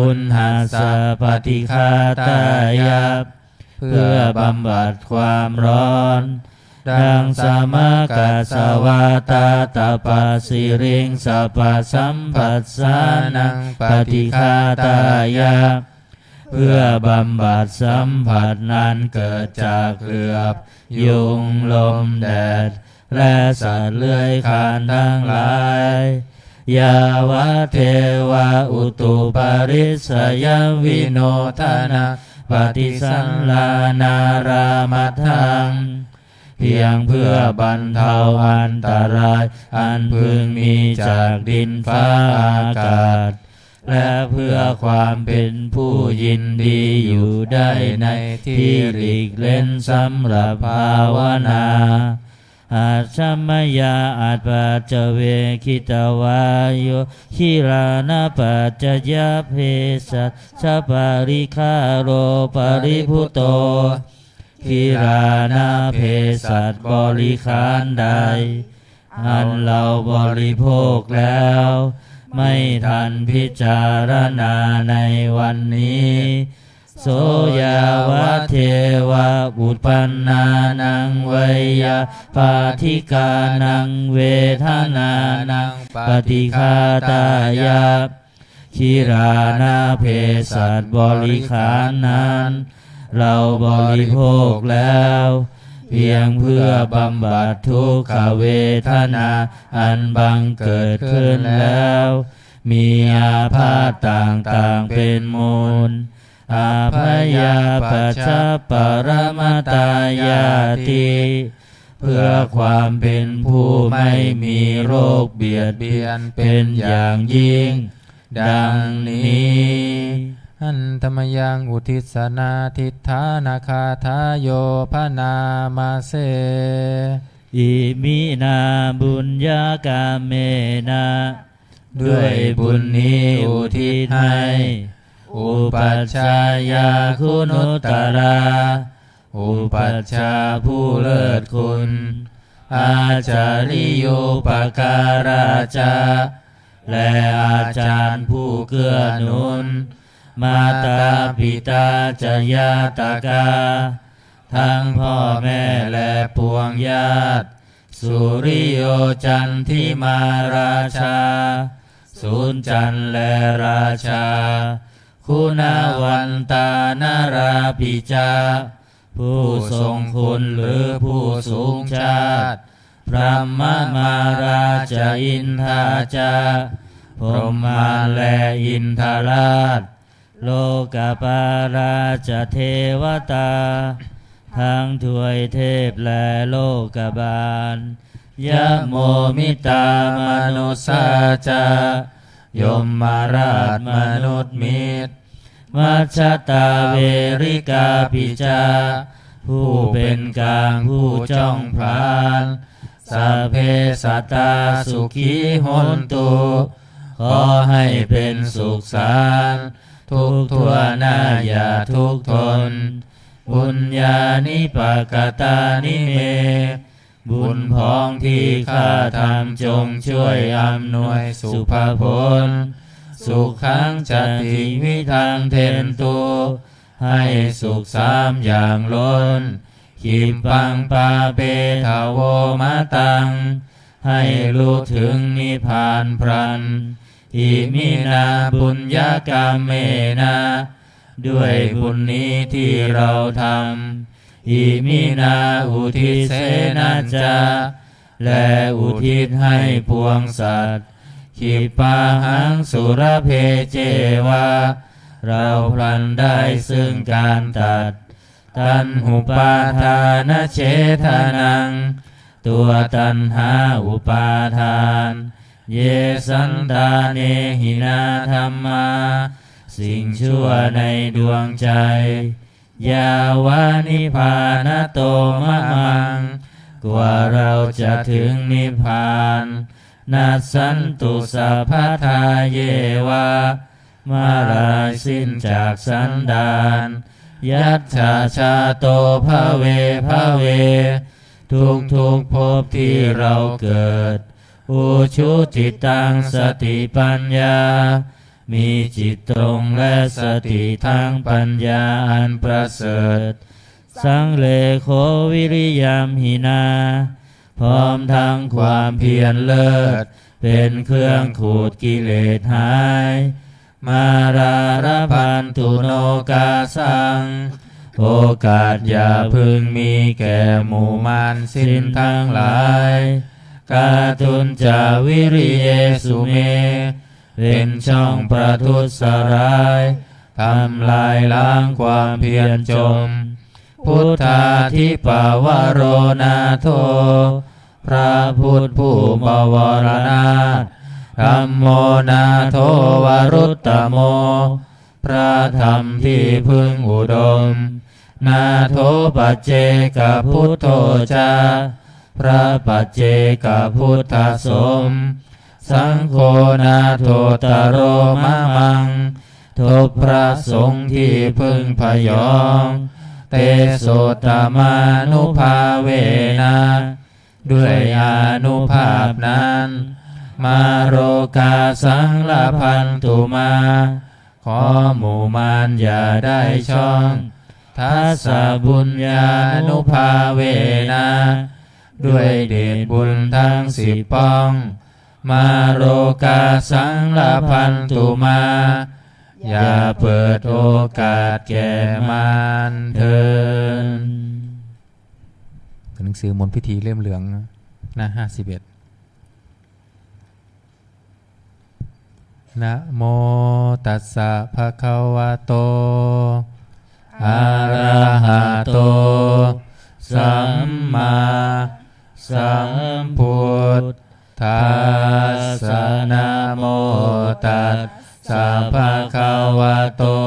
uṇhassa paṭighātāya, เพื่อบำบัดความร้อน daṃsamakasavātātapasiriṃ sapasamphassānaṃ paṭighātāya, เพื่อบำบัดสัมผัสนั้นเกิดจากเหลือบ ยุง ลม แดด และสัตว์เลื้อยคลานทั้งหลาย yāvadeva utuparissayavinodanapaṭisallānārāmatthaṃ, เพียงเพื่อบรรเทาอันตรายอันพึงมีจากดินฟ้าอากาศ และเพื่อความเป็นผู้ยินดีอยู่ได้ในที่หลีกเล้นสำหรับภาวนา Ajja mayā apaccavekkhitvā yo gilānapaccayabhesajjaparikkhāro paribhuto, กิลานะเภสัชบริขารใด อันเราบริโภคแล้ว ไม่ทันพิจารณาในวันนี้ so yāvadeva uppannānaṃ veyyābādhikānaṃ vedanānaṃ paṭighātāya, กิลานะเภสัชบริขารนั้น เราบริโภคแล้ว เพียงเพื่อบำบัดทุกขเวทนาอันบังเกิดขึ้นแล้ว มีอาพาธต่างๆเป็นมูล abyāpajjhaparamatāyāti, เพื่อความเป็นผู้ไม่มีโรคเบียดเบียนเป็นอย่างยิ่ง ดังนี้ Handa mayaṃ uddissa nādiṭṭhānagāthāyo bhaṇāma se. Iminā puññakammena, ด้วยบุญนี้อุทิศให้ upajjhāyā guṇuttarā, อุปัชฌาย์ผู้เลิศคุณ ācariyūpakārā ca, และอาจารย์ผู้เกื้อหนุน mātā pitā ca ñātakā, ทั้งพ่อแม่และปวงญาติ suriyo candimā rājā, สุริจันทร์และราชา guṇavantā narāpi ca, ผู้ทรงคุณหรือผู้สูงชาติ brahmamārā ca indā ca, พรหมมารและอินทราช lokapālā ca devatā, ทั้งทวยเทพและโลกบาล yamo mittā manussā ca, ยมราชมนุษย์มิตร majjhattā verikāpi ca, ผู้เป็นกลางผู้จ้องผลาญ sabbe sattā sukhī hontu, ขอให้เป็นสุขสันต์ทุกทั่วหน้าอย่าทุกข์ทน puññāni pakatāni me, บุญพ้องที่ข้าทำจงช่วยอำนวยสุภผล sukhaṃ cattividhaṃ dentu, ให้สุขสามอย่างล้น khippaṃ pāpetha vomataṃ, ให้รู้ถึงนิพพานพลัน iminā puññakammena, ด้วยบุญนี้ที่เราทำ iminā uddissena ca, และอุทิศให้ปวงสัตว์ khippāhaṃ sulabhe ceva, เราพลันได้ซึ่งการตัด taṇhupādānachedanaṃ, ตัวตัณหาอุปาทาน ye santāne hīnā dhammā, สิ่งชั่วในดวงใจ yāva nibbānato mamaṃ, กว่าเราจะถึงนิพพาน nassantu sabbadā yeva เมื่อไรสิ้นจากสันดาน yacchā jāto bhave bhave ทุกๆ ภพที่เราเกิด ujucittaṃ satipaññā มีจิตตรงและสติทั้งปัญญาอันประเสริฐ saṃleco viriyamhinā พร้อมทั้งความเพียรเลิศ เป็นเครื่องขูดกิเลสหาย mārā labhantu nokāsaṃ โอกาสอย่าพึงมีแก่หมู่มารสิ้นทั้งหลาย kātuñca viriyesu me เป็นช่องประทุษร้าย ทำลายล้างความเพียรจม buddhādhipavaro nātho พระพุทธผู้บวรนาถ dhammo nātho varuttamo พระธรรมที่พึ่งอุดม nātho paccekabuddho ca พระปัจเจกพุทธสม saṅgho nāthottaro mamaṃ ทบพระสงฆ์ที่พึ่งพยอง tesottamānubhāvena ด้วยอานุภาพนั้น mārokāsaṃ labhantu mā ขอหมู่มารอย่าได้ช่อง dassapuññānubhāvena ด้วยเดชบุญทั้งสิบป้อง mārokāsaṃ labhantu mā อย่าเปิดโอกาสแก่มารเถิด หนังสือมนต์พิธีเล่มเหลืองนะ หน้าห้าสิบเอ็ด Namo tassa bhagavato arahato sammāsambuddhassa. Namo tassa bhagavato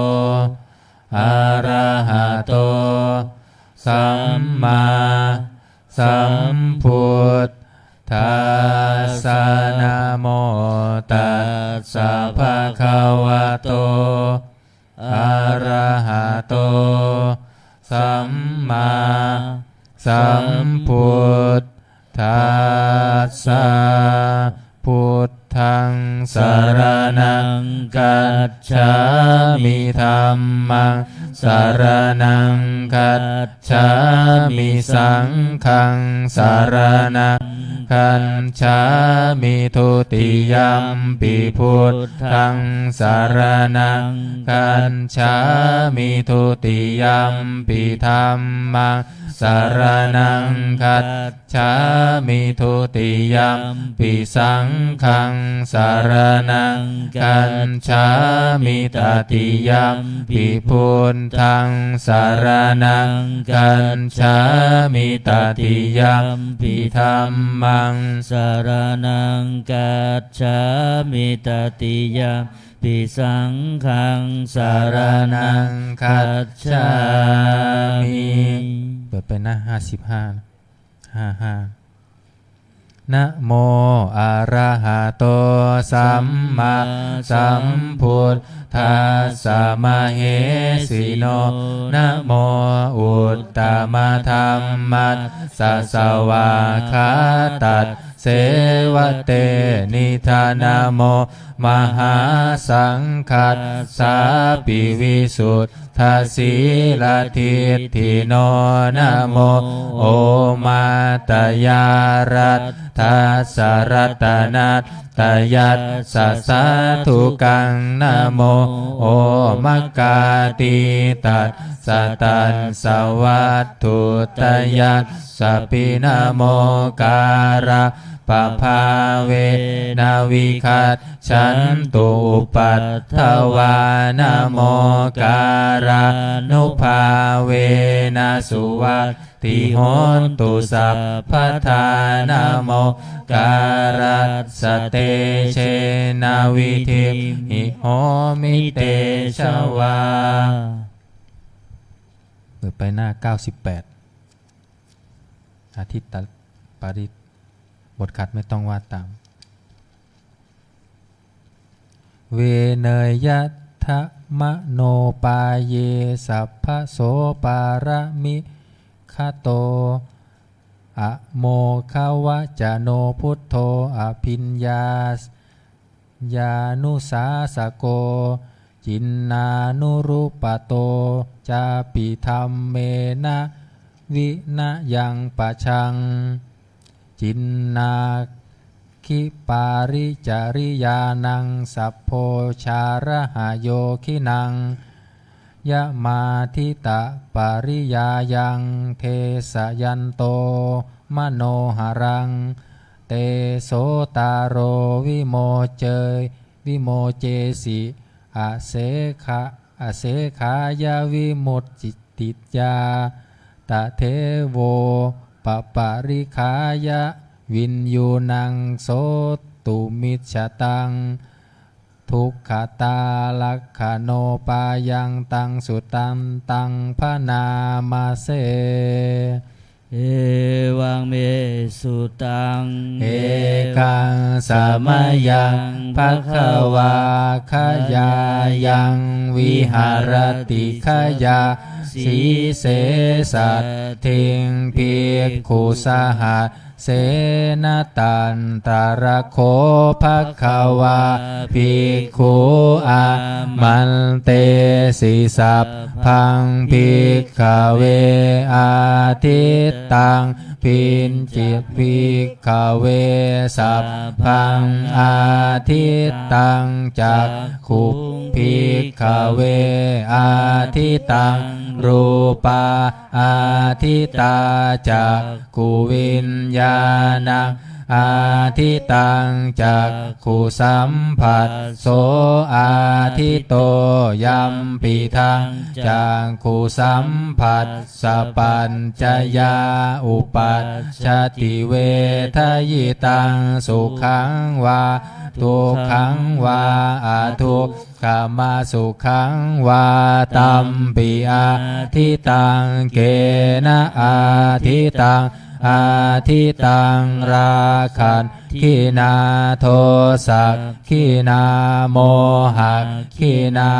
arahato sammāsambuddhassa. Namo tassa bhagavato arahato sammāsambuddhassa. Buddhaṃ saraṇaṃ gacchāmi. Dhammaṃ saraṇaṃ gacchāmi. Saṅghaṃ saraṇaṃ gacchāmi. Dutiyampi buddhaṃ saraṇaṃ gacchāmi. Dutiyampi dhammaṃ saraṇaṃ gacchāmi. Dutiyampi saṅghaṃ saraṇaṃ gacchāmi. Tatiyampi buddhaṃ saraṇaṃ gacchāmi. Tatiyampi dhammaṃ saraṇaṃ gacchāmi. Tatiyampi saṅghaṃ saraṇaṃ gacchāmi. เปิดไปหน้าห้าสิบห้า ห้าห้า Namo arahato sammāsambuddhassa mahesino. Namo uttamadhammassa svākkhātasseva tenidha. Namo mahāsaṅghassāpi visuddhasīladiṭṭhino. Namo omātyāraddhassa ratanattayassa sādhukaṃ. Namo omakātītassa tassa vatthuttayassapi. Namokārappabhāvena vigacchantu upaddavā. Namokārānubhāvena suvatthi hontu sabbadā. Namokārassa tejena vidhimhi homi tejavā. เปิดไปหน้าเก้าสิบแปด อาทิตตปริตร บทขัดไม่ต้องว่าตาม veneyyadhammanopāye sabbaso pāramikhato amoghavacano buddho abhiññāya- -nusāsako ciṇṇānurūpato cāpi dhammena vinayaṃ pajaṃ ciṇṇāgiparicariyānaṃ sabbojjhārahayogiṇaṃ yamāditapariyāyaṃ desayanto manoharaṃ tejo sotaro vimoce- vimocesi asekha- asekhāya vimuccityā tadevo paparikkhāya viññuṇaṃ sotumicchataṃ dukkhattalakkhaṇopāyaṃ taṃ sudantaṃ bhaṇāma se. Evaṃ me sutaṃ. Ekaṃ samayaṃ bhagavā gayāyaṃ viharati gayāsīse saddhiṃ bhikkhusaha- -sena. Tatra kho bhagavā bhikkhū āmantesi: Sabbaṃ bhikkhave adiṭṭhaṃ, kiñci bhikkhave sabbaṃ adiṭṭhaṃ, cakkhuṃ bhikkhave adiṭṭhaṃ, rūpā adiṭṭhā, cakkhuviññāṇaṃ adiṭṭhaṃ, cakkhusamphasso adiṭṭho, yampidaṃ cakkhusamphassapaccayā uppajjati vedayitaṃ sukhaṃ vā dukkhaṃ vā aduk- -khamasukhaṃ vā, tampi adiṭṭhaṃ. Kena adiṭṭhaṃ? Adiṭṭhaṃ rāgagginā dosagginā mohagginā.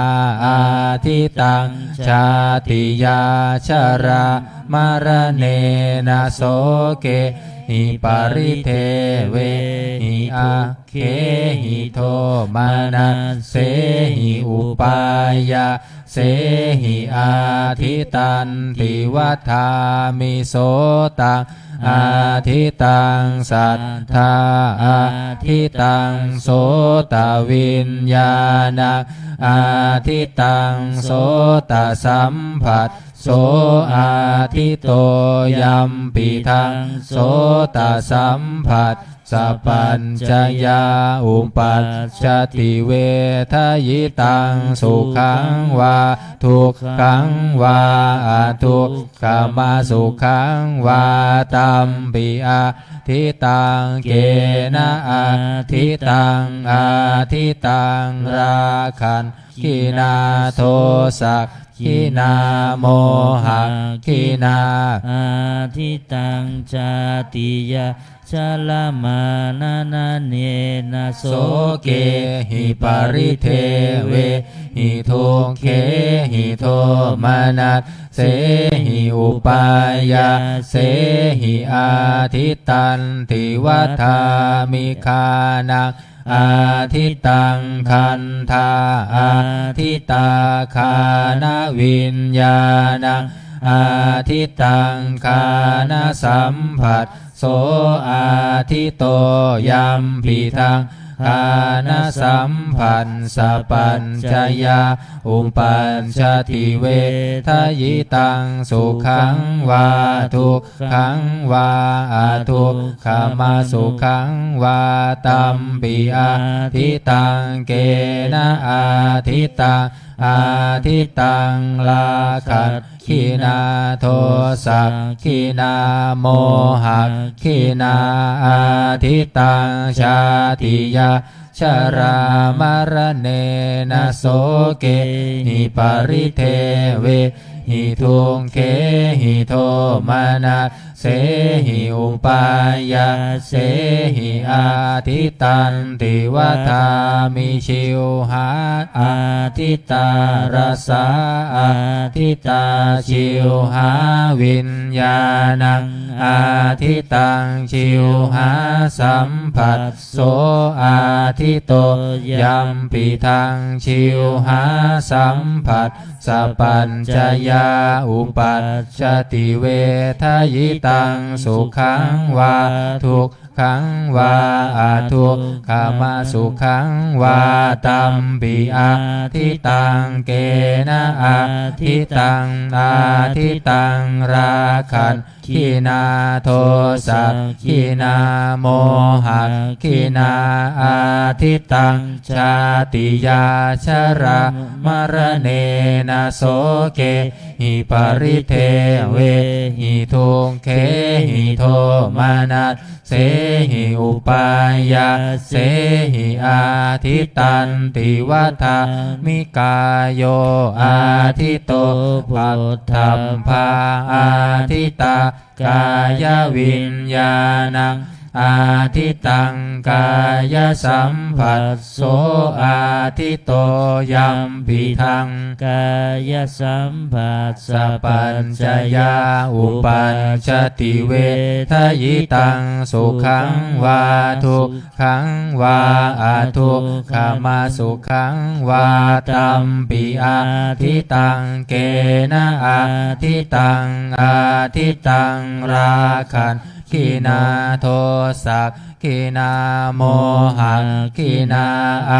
Adiṭṭhaṃ jātiyā jarāmaraṇena sokehi paridevehi a- -kkhehi domanassehi upāyāsehi. Adiṭṭhanti vadāmi: sotaṃ adiṭṭhaṃ, saddā adiṭṭhaṃ, sotaviññāṇaṃ adiṭṭhaṃ, sotasamphas- -so adiṭṭho, yampidaṃ sotasamphassapaccayā uppajjati vedayitaṃ sukhaṃ vā dukkhaṃ vā adukkhamasukhaṃ vā, tampi adiṭṭhaṃ. Kena adiṭṭhaṃ? Adiṭṭhaṃ rāgagginā dosag- -ginā mohagginā. Adiṭṭhaṃ jātiyā jarāmaraṇena sokehi paridevehi dukkhehi domanassehi upāyāsehi. Adiṭṭhanti vadāmi: ghānaṃ adiṭṭhaṃ, gandhā adiṭṭhā, ghānaviññāṇaṃ adiṭṭhaṃ, ghānasamphasso adiṭṭho, yampidaṃ ghānasamphassapaccayā uppajjati vedayitaṃ sukhaṃ vā duk- -khaṃ vā adukkhamasukhaṃ vā, tampi adiṭṭhaṃ. Kena adiṭṭhaṃ? Adiṭṭhaṃ rāgagginā dosagginā mohagginā. Adiṭṭhaṃ jātiyā jarāmaraṇena sokehi paridevehi hi dukkhehi domanassehi upāyāsehi āditanti vadāmi. Jivhā āditā rasā āditā jivhāviññāṇaṃ āditaṃ jivhāsambhas so ādito yampidaṃ jivhāsambhassapaccayā uppajjati vedayitaṃ sukhaṃ vā dukkhaṃ vā adukkhamasukhaṃ vā tampi āditaṃ kena āditaṃ āditaṃ rāga kkhinā dosakhinā mohakkhinā āditaṃ jātiyā jarā maraṇena sokehi paridevehi dukkhehi domanassehi upāyāsehi āditanti vadāmi. Kāyo ādito phoṭṭhabbā āditā kāyaviññāṇaṃ āditaṃ kāyasambhasso ādito yampidaṃ kāyasambhassapaccayā uppajjati vedayitaṃ sukhaṃ vā dukkhaṃ vā adukkhamasukhaṃ vā tampi āditaṃ kena āditaṃ āditaṃ rāgakkhinā dosakhinā mohakkhinā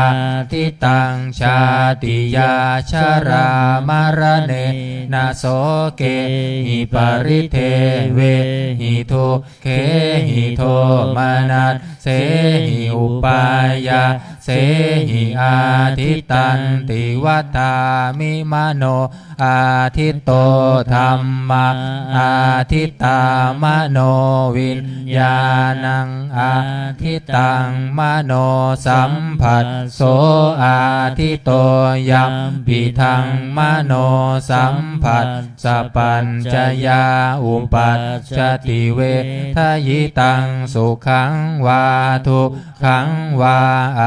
āditaṃ jātiyā jarā maraṇena sokehi paridevehi duk khehi domanassehi upāyāsehi āditanti vadāmi. Mano ādito dhammā āditā manoviññāṇaṃ āditaṃ manosambhasso ādito yampidaṃ manosambhas sapaccayā uppajjati vedayitaṃ sukhaṃ vā dukkhaṃ vā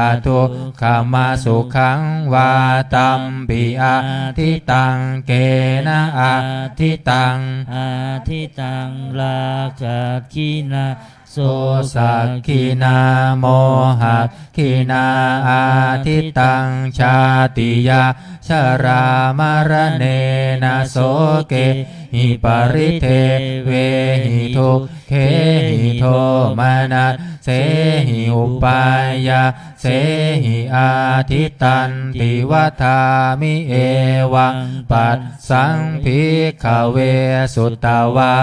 adukkhamasukhaṃ vā tampi āditaṃ kena āditaṃ āditaṃ rāgakkhinā dosakhinā mohakkhinā āditaṃ jātiyā jarā maraṇena sokehi paridevehi dukkhehi domanassehi upāyāsehi āditanti vadāmi. Evaṃ passaṃ bhikkhave sutavā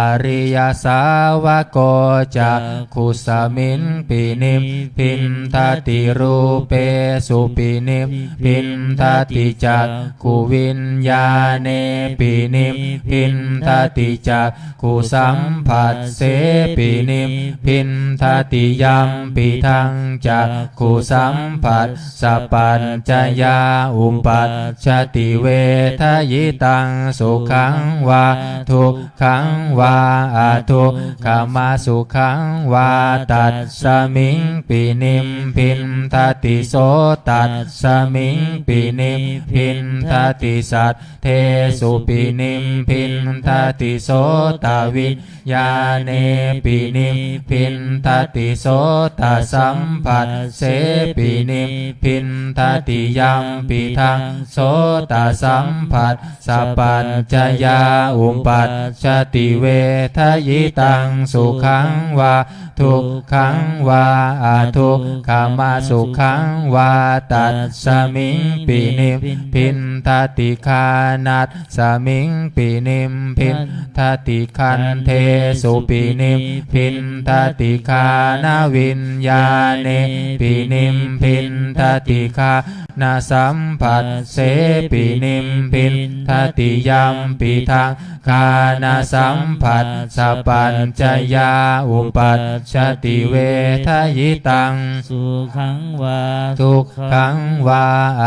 ariyasāvako cakkhusmiṃpi nibbindati rūpesupi nibbindati cakkhuviññāṇepi nibbindati cak khusambhassepi nibbindati yampidaṃ cakkhusambhassapaccayā uppajjati vedayitaṃ sukhaṃ vā dukkhaṃ vā adukkhamasukhaṃ vā tasmiṃpi nibbindati sotasmiṃpi nibbindati sad desupi nibbindati sotaviññāṇepi nibbindati sotasambhassepi nibbindati yampidaṃ sotasambhassapaccayā uppajjati vedayitaṃ sukhaṃ vā dukkhaṃ vā adukkhamasukhaṃ vā tasmiṃpi nibbindati ghānasmiṃpi nibbindati gandhesupi nibbindati ghānaviññāṇepi nibbindati ghāna na samphassepinibbindati. Yampidaṃ ghānasamphassapaccayā uppajjati vedayitaṃ sukhaṃ vā dukkhaṃ vā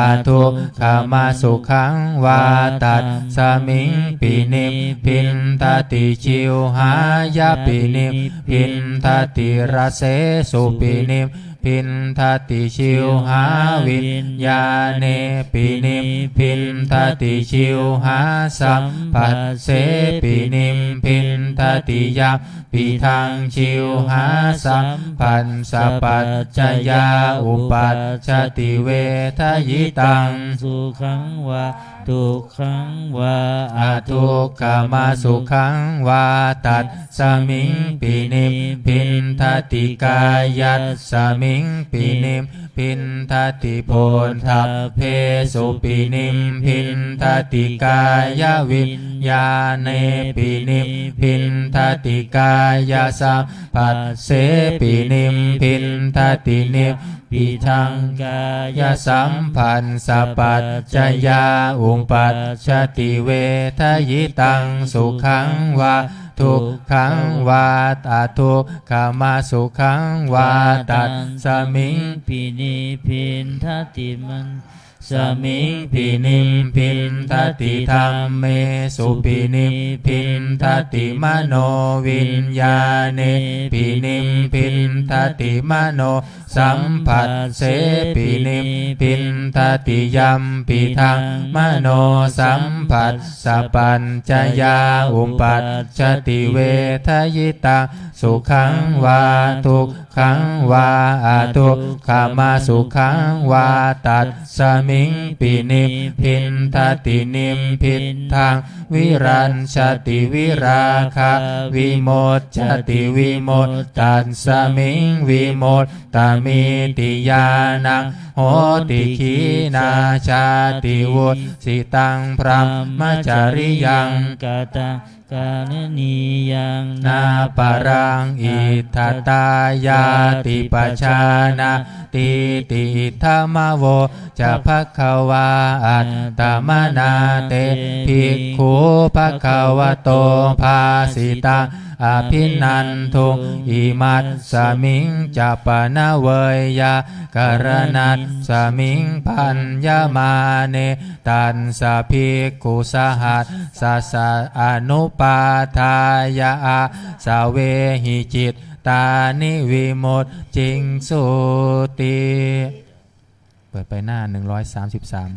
adukkhamasukhaṃ vā tasmiṃpi nibbindati. Jivhāyapi nibbindati, rasesupi nibbindati, jivhāviññāṇepi nibbindati, jivhāsamphassepi nibbindati. Yampidaṃ jivhāsamphassapaccayā uppajjati vedayitaṃ sukhaṃ vā dukkhaṃ vā adukkhamasukhaṃ vā tasmiṃpi nibbindati. Kāyasmiṃpi nibbindati, phoṭṭhabbesupi nibbindati, kāyaviññāṇepi nibbindati, kāyasamphassepi nibbindati. Nib bidaṃ kāyasamphassapaccayā uppajjati vedayitaṃ sukhaṃ vā dukkhaṃ vā adukkhamasukhaṃ vā tasmiṃpi nibbindati. Man smiṃpi nibbindati, dhammesupi nibbindati, manoviññāṇepi nibbindati, manosamphassepi nibbindati. Yampidaṃ manosamphassapaccayā uppajjati vedayitaṃ sukhaṃ vā dukkhaṃ vā adukkhamasukhaṃ vā tasmiṃpi nibbindati. Nibbidaṃ virajjati, virāgā vimuccati, vimuttasmiṃ vimuttamitti ñāṇaṃ hoti. Khīṇā jāti, vusitaṃ brahmacariyaṃ, kataṃ karaṇīyaṃ, nāparaṃ itthattāyāti pajānātīti. Idamavoca bhagavā. Attamanā te bhikkhū bhagavato bhāsitaṃ abhinanduṃ. Imasmiñca pana veyyākaraṇasmiṃ bhaññamāne tassa bhikkhusahassassa anupādāya āsavehi cittāni vimucciṃsūti. เปิดไปหน้า หนึ่งร้อยสามสิบสาม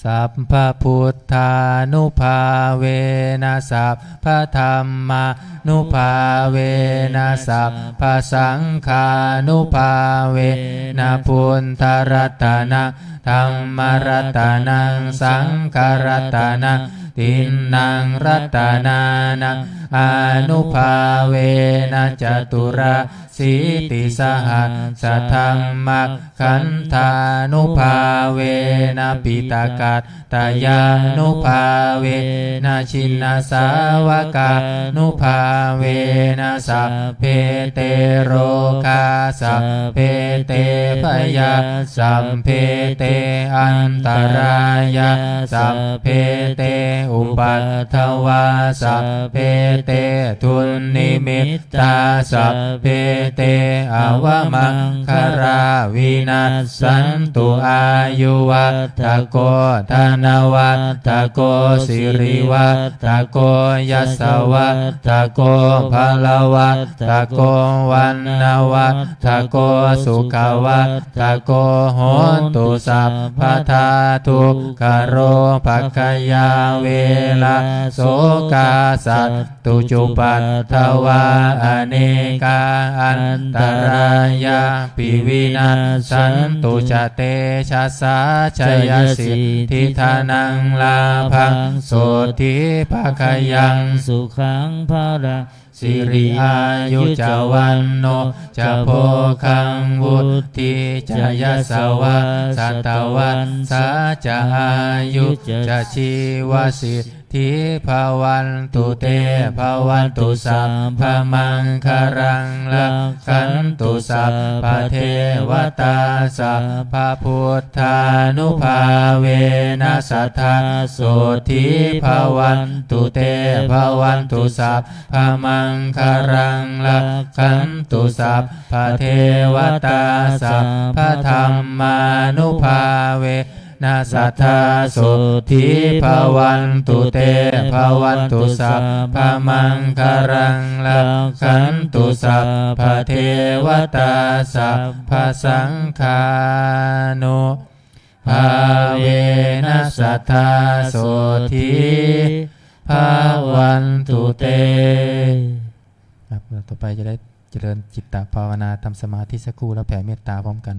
Sabbabuddhānubhāvena sabbadhammānubhāvena sabbasaṅghānubhāvena buddharatanaṃ dhammaratanaṃ saṅgharatanaṃ tiṇṇaṃ ratanānaṃ ānubhāvena caturāsītisahassadhamma khandhānubhāvena piṭakattayānubhāvena jinasāvakānubhāvena sabbe te rogā sabbe te bhayā sabbe te antarāyā sabbe te upaddavā sabbe te dunnimit tā sabbe te avamaṅgalā vinassantu. Āyuvaḍḍhako dhanavaḍḍhako sirivaḍḍhako yasavaḍḍhako balavaḍḍhako vaṇṇavaḍḍhako sukhavaḍḍhako hotu sabbadā. Dukkharogabhayā verā sokā sat tu cupaddavā anekā antarāyāpi vinassantu ca tejasā. Jayasiddhi dhanaṃ lābhaṃ sotthi bhāgyaṃ sukhaṃ balaṃ siri āyu ca vaṇṇo ca bhogaṃ vuḍḍhī ca yasavā satavassā ca āyū ca jīvasiddhī sotthī bhavantu te. Bhavatu sabbamaṅgalaṃ, rakkhantu sabbadevatā, sabbabuddhānubhāvena sadā sotthī bhavantu te. Bhavatu sabbamaṅgalaṃ, rakkhantu sabbadevatā, sabbadhammānubhāve na sadā sotthī bhavantu te. Bhavatu sabbamaṅgalaṃ, rakkhantu sabbadevatā, sabbasaṅghānubhāvena sadā sotthī bhavantu te. ครับ เราต่อไปจะได้เจริญจิตตภาวนา ทำสมาธิสักครู่ แล้วแผ่เมตตาพร้อมกัน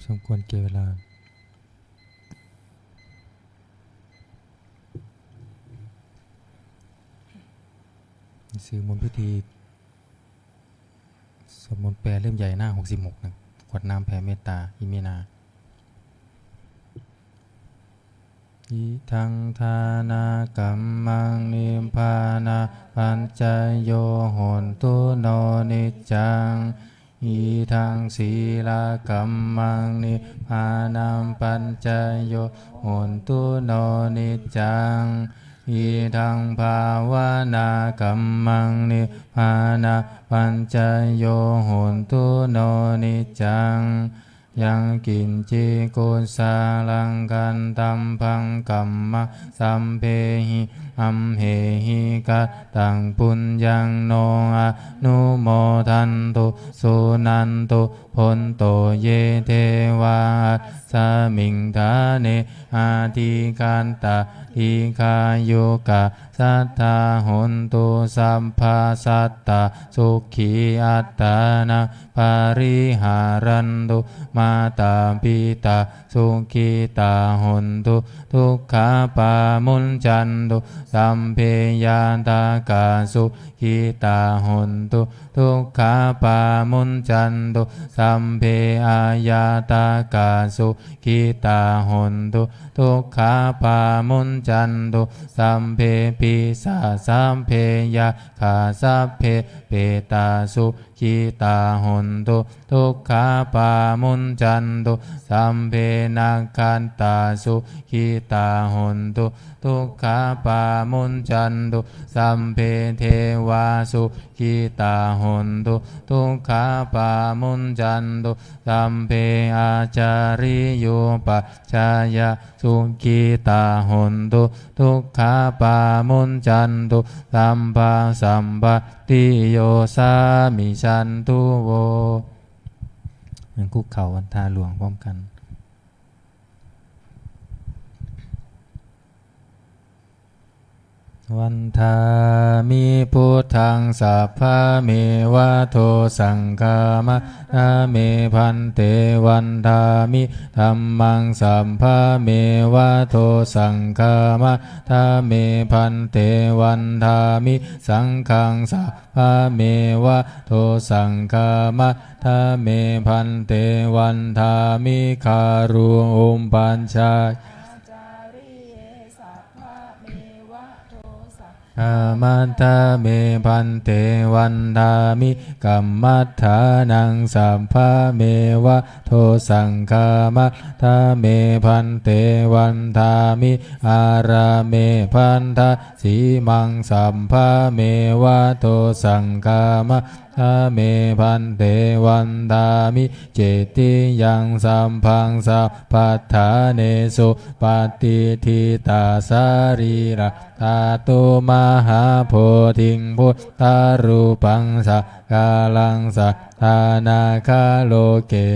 สมควรแก่เวลา หนังสือมนต์พิธี สวดมนต์แปลเล่มใหญ่หน้าหกสิบหกนะ กรวดน้ำแผ่เมตตา อิมินา Idaṃ dānakammaṃ nibbānapaccayo hotu no niccaṃ. Idaṃ sīlakammaṃ nibbānapaccayo hotu no niccaṃ. Idaṃ bhāvanākammaṃ nibbānapaccayo hotu no niccaṃ. Yaṃ kiñci kusalaṃ kattabbaṃ kammaṃ sabbehi amhehi kataṃ puññaṃ no anumodantu suṇantu bhonto ye devā asmiṃ ṭhāne adhigatā dīghāyukā sadā hontu. Sabbā sattā sukhī attānaṃ pariharantu. Mātā pitā sukhitā hontu, dukkhā pamuñcantu. Sabbe ñātakā sukhitā hontu, dukkhā pamuñcantu. Sabbe aññātakā sukhitā hontu, dukkhā pamuñcantu. Sabbe pisā sabbe yakkhā sabbe petā sukhitā hontu, dukkhā pamuñcantu. Sabbe nakkhattā sukhitā hontu, dukkhā pamuñcantu. Sabbe devā sukhitā hontu, dukkhā pamuñcantu. Sabbe ācariyupajjhāyā sukhitā hontu, dukkhā pamuñcantu. Sabbā sampattiyo samijjhantu vo. นั่งคุกเข่าวันทาหลวงพร้อมกัน Vandāmi buddhaṃ sabbameva dosaṃ khamatha me bhante. Vandāmi dhammaṃ sabbameva dosaṃ khamatha me bhante. Vandāmi saṅghaṃ sabbameva dosaṃ khamatha me bhante. Vandāmi guru upajjhāyā khamatha me bhante. Vandāmi kammaṭṭhānaṃ sabbameva dosaṃ khamatha me bhante. Vandāmi ārāme bhaddasīmaṃ sabbameva dosaṃ khamatha me bhante. Vandāmi cetiyaṃ sabbaṃ sabbaṭṭhānesu patiṭṭhitā sārīradhātu mahābodhiṃ buddharūpaṃ sakalaṃ sadā nāgaloke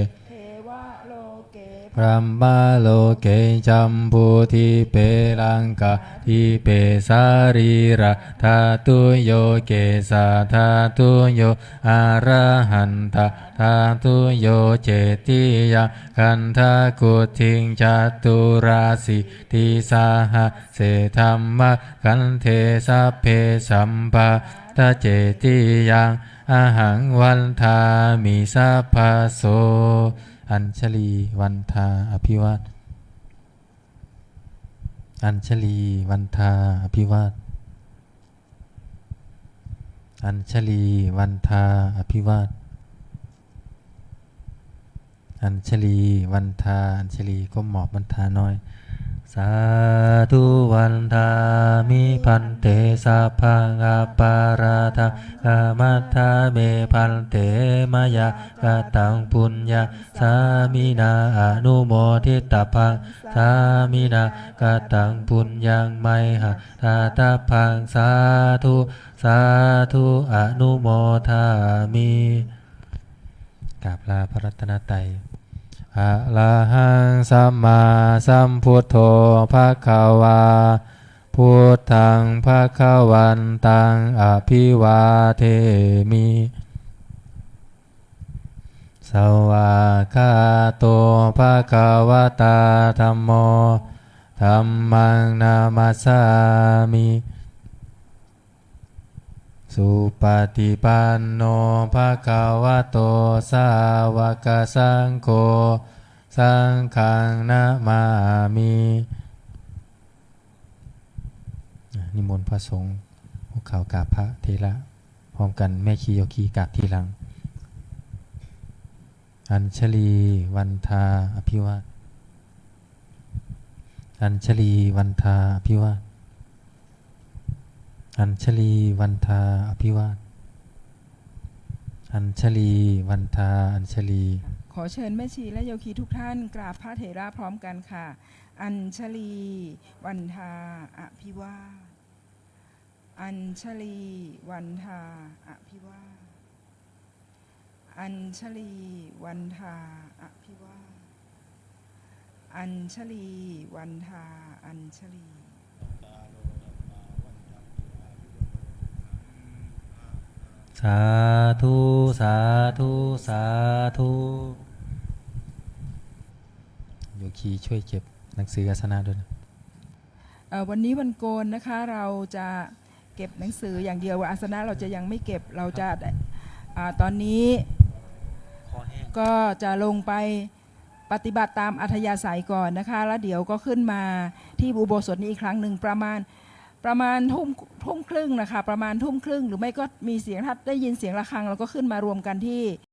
brahmaloke jambudīpe laṅkādīpe sārīradhātuyo kesadhātuyo arahantadhātuyo. Cetiyaṃ gandhakukkhiṃ caturāsītisahase dhammakkhandhe sabbe sampāda cetiyaṃ ahaṃ vandāmi sabbaso. Añjalī vandā abhivād. Añjalī vandā abhivād. Añjalī vandā abhivād. Añjalī vandā. Añjalī ก้มหมอบ vandā น้อย. Sādhu vandāmi bhante, sabbaṃ aparādhaṃ khamatha me bhante, mayā kataṃ puññaṃ sāminā anumoditabbaṃ, sāminā kataṃ puññaṃ mayhaṃ dātabbaṃ. Sādhu sādhu anumodāmi. กราบลาพระรัตนตรัย. Arahaṃ sammāsambuddho bhagavā, buddhaṃ bhagavantaṃ abhivādemi. Svākkhāto bhagavatā dhammo, dhammaṃ namassāmi. Supaṭipanno bhagavato sāvakasaṅgho, saṅghaṃ namāmi. อ่ะ นิมนต์พระสงฆ์ คุกเข่ากราบพระเถระพร้อมกัน แม่ชีโยคีกราบทีหลัง Añjalī vandā abhivā- Añjalī vandā abhivā- Añjalī vandā abhivā- Añjalī vandā añjalī. ขอเชิญแม่ชีและโยคีทุกท่านกราบพระเถระพร้อมกันค่ะ Añjalī vandā abhivā- Añjalī vandā abhivā- Añjalī vandā abhivā- Añjalī vandā añjalī. Sādhu sādhu sādhu. โยคีช่วยเก็บหนังสืออาสนะด้วยนะ เอ่อ วันนี้วันโกนนะคะ เราจะเก็บหนังสืออย่างเดียว อาสนะเราจะยังไม่เก็บ เราจะ อ่า ตอนนี้ คอแห้ง ก็จะลงไปปฏิบัติตามอัธยาศัยก่อนนะคะ แล้วเดี๋ยวก็ขึ้นมาที่อุโบสถนี้อีกครั้งหนึ่ง ประมาณ ประมาณทุ่ม ทุ่มครึ่งนะคะ ประมาณทุ่มครึ่ง หรือไม่ก็มีเสียง ถ้าได้ยินเสียงระฆัง เราก็ขึ้นมารวมกันที่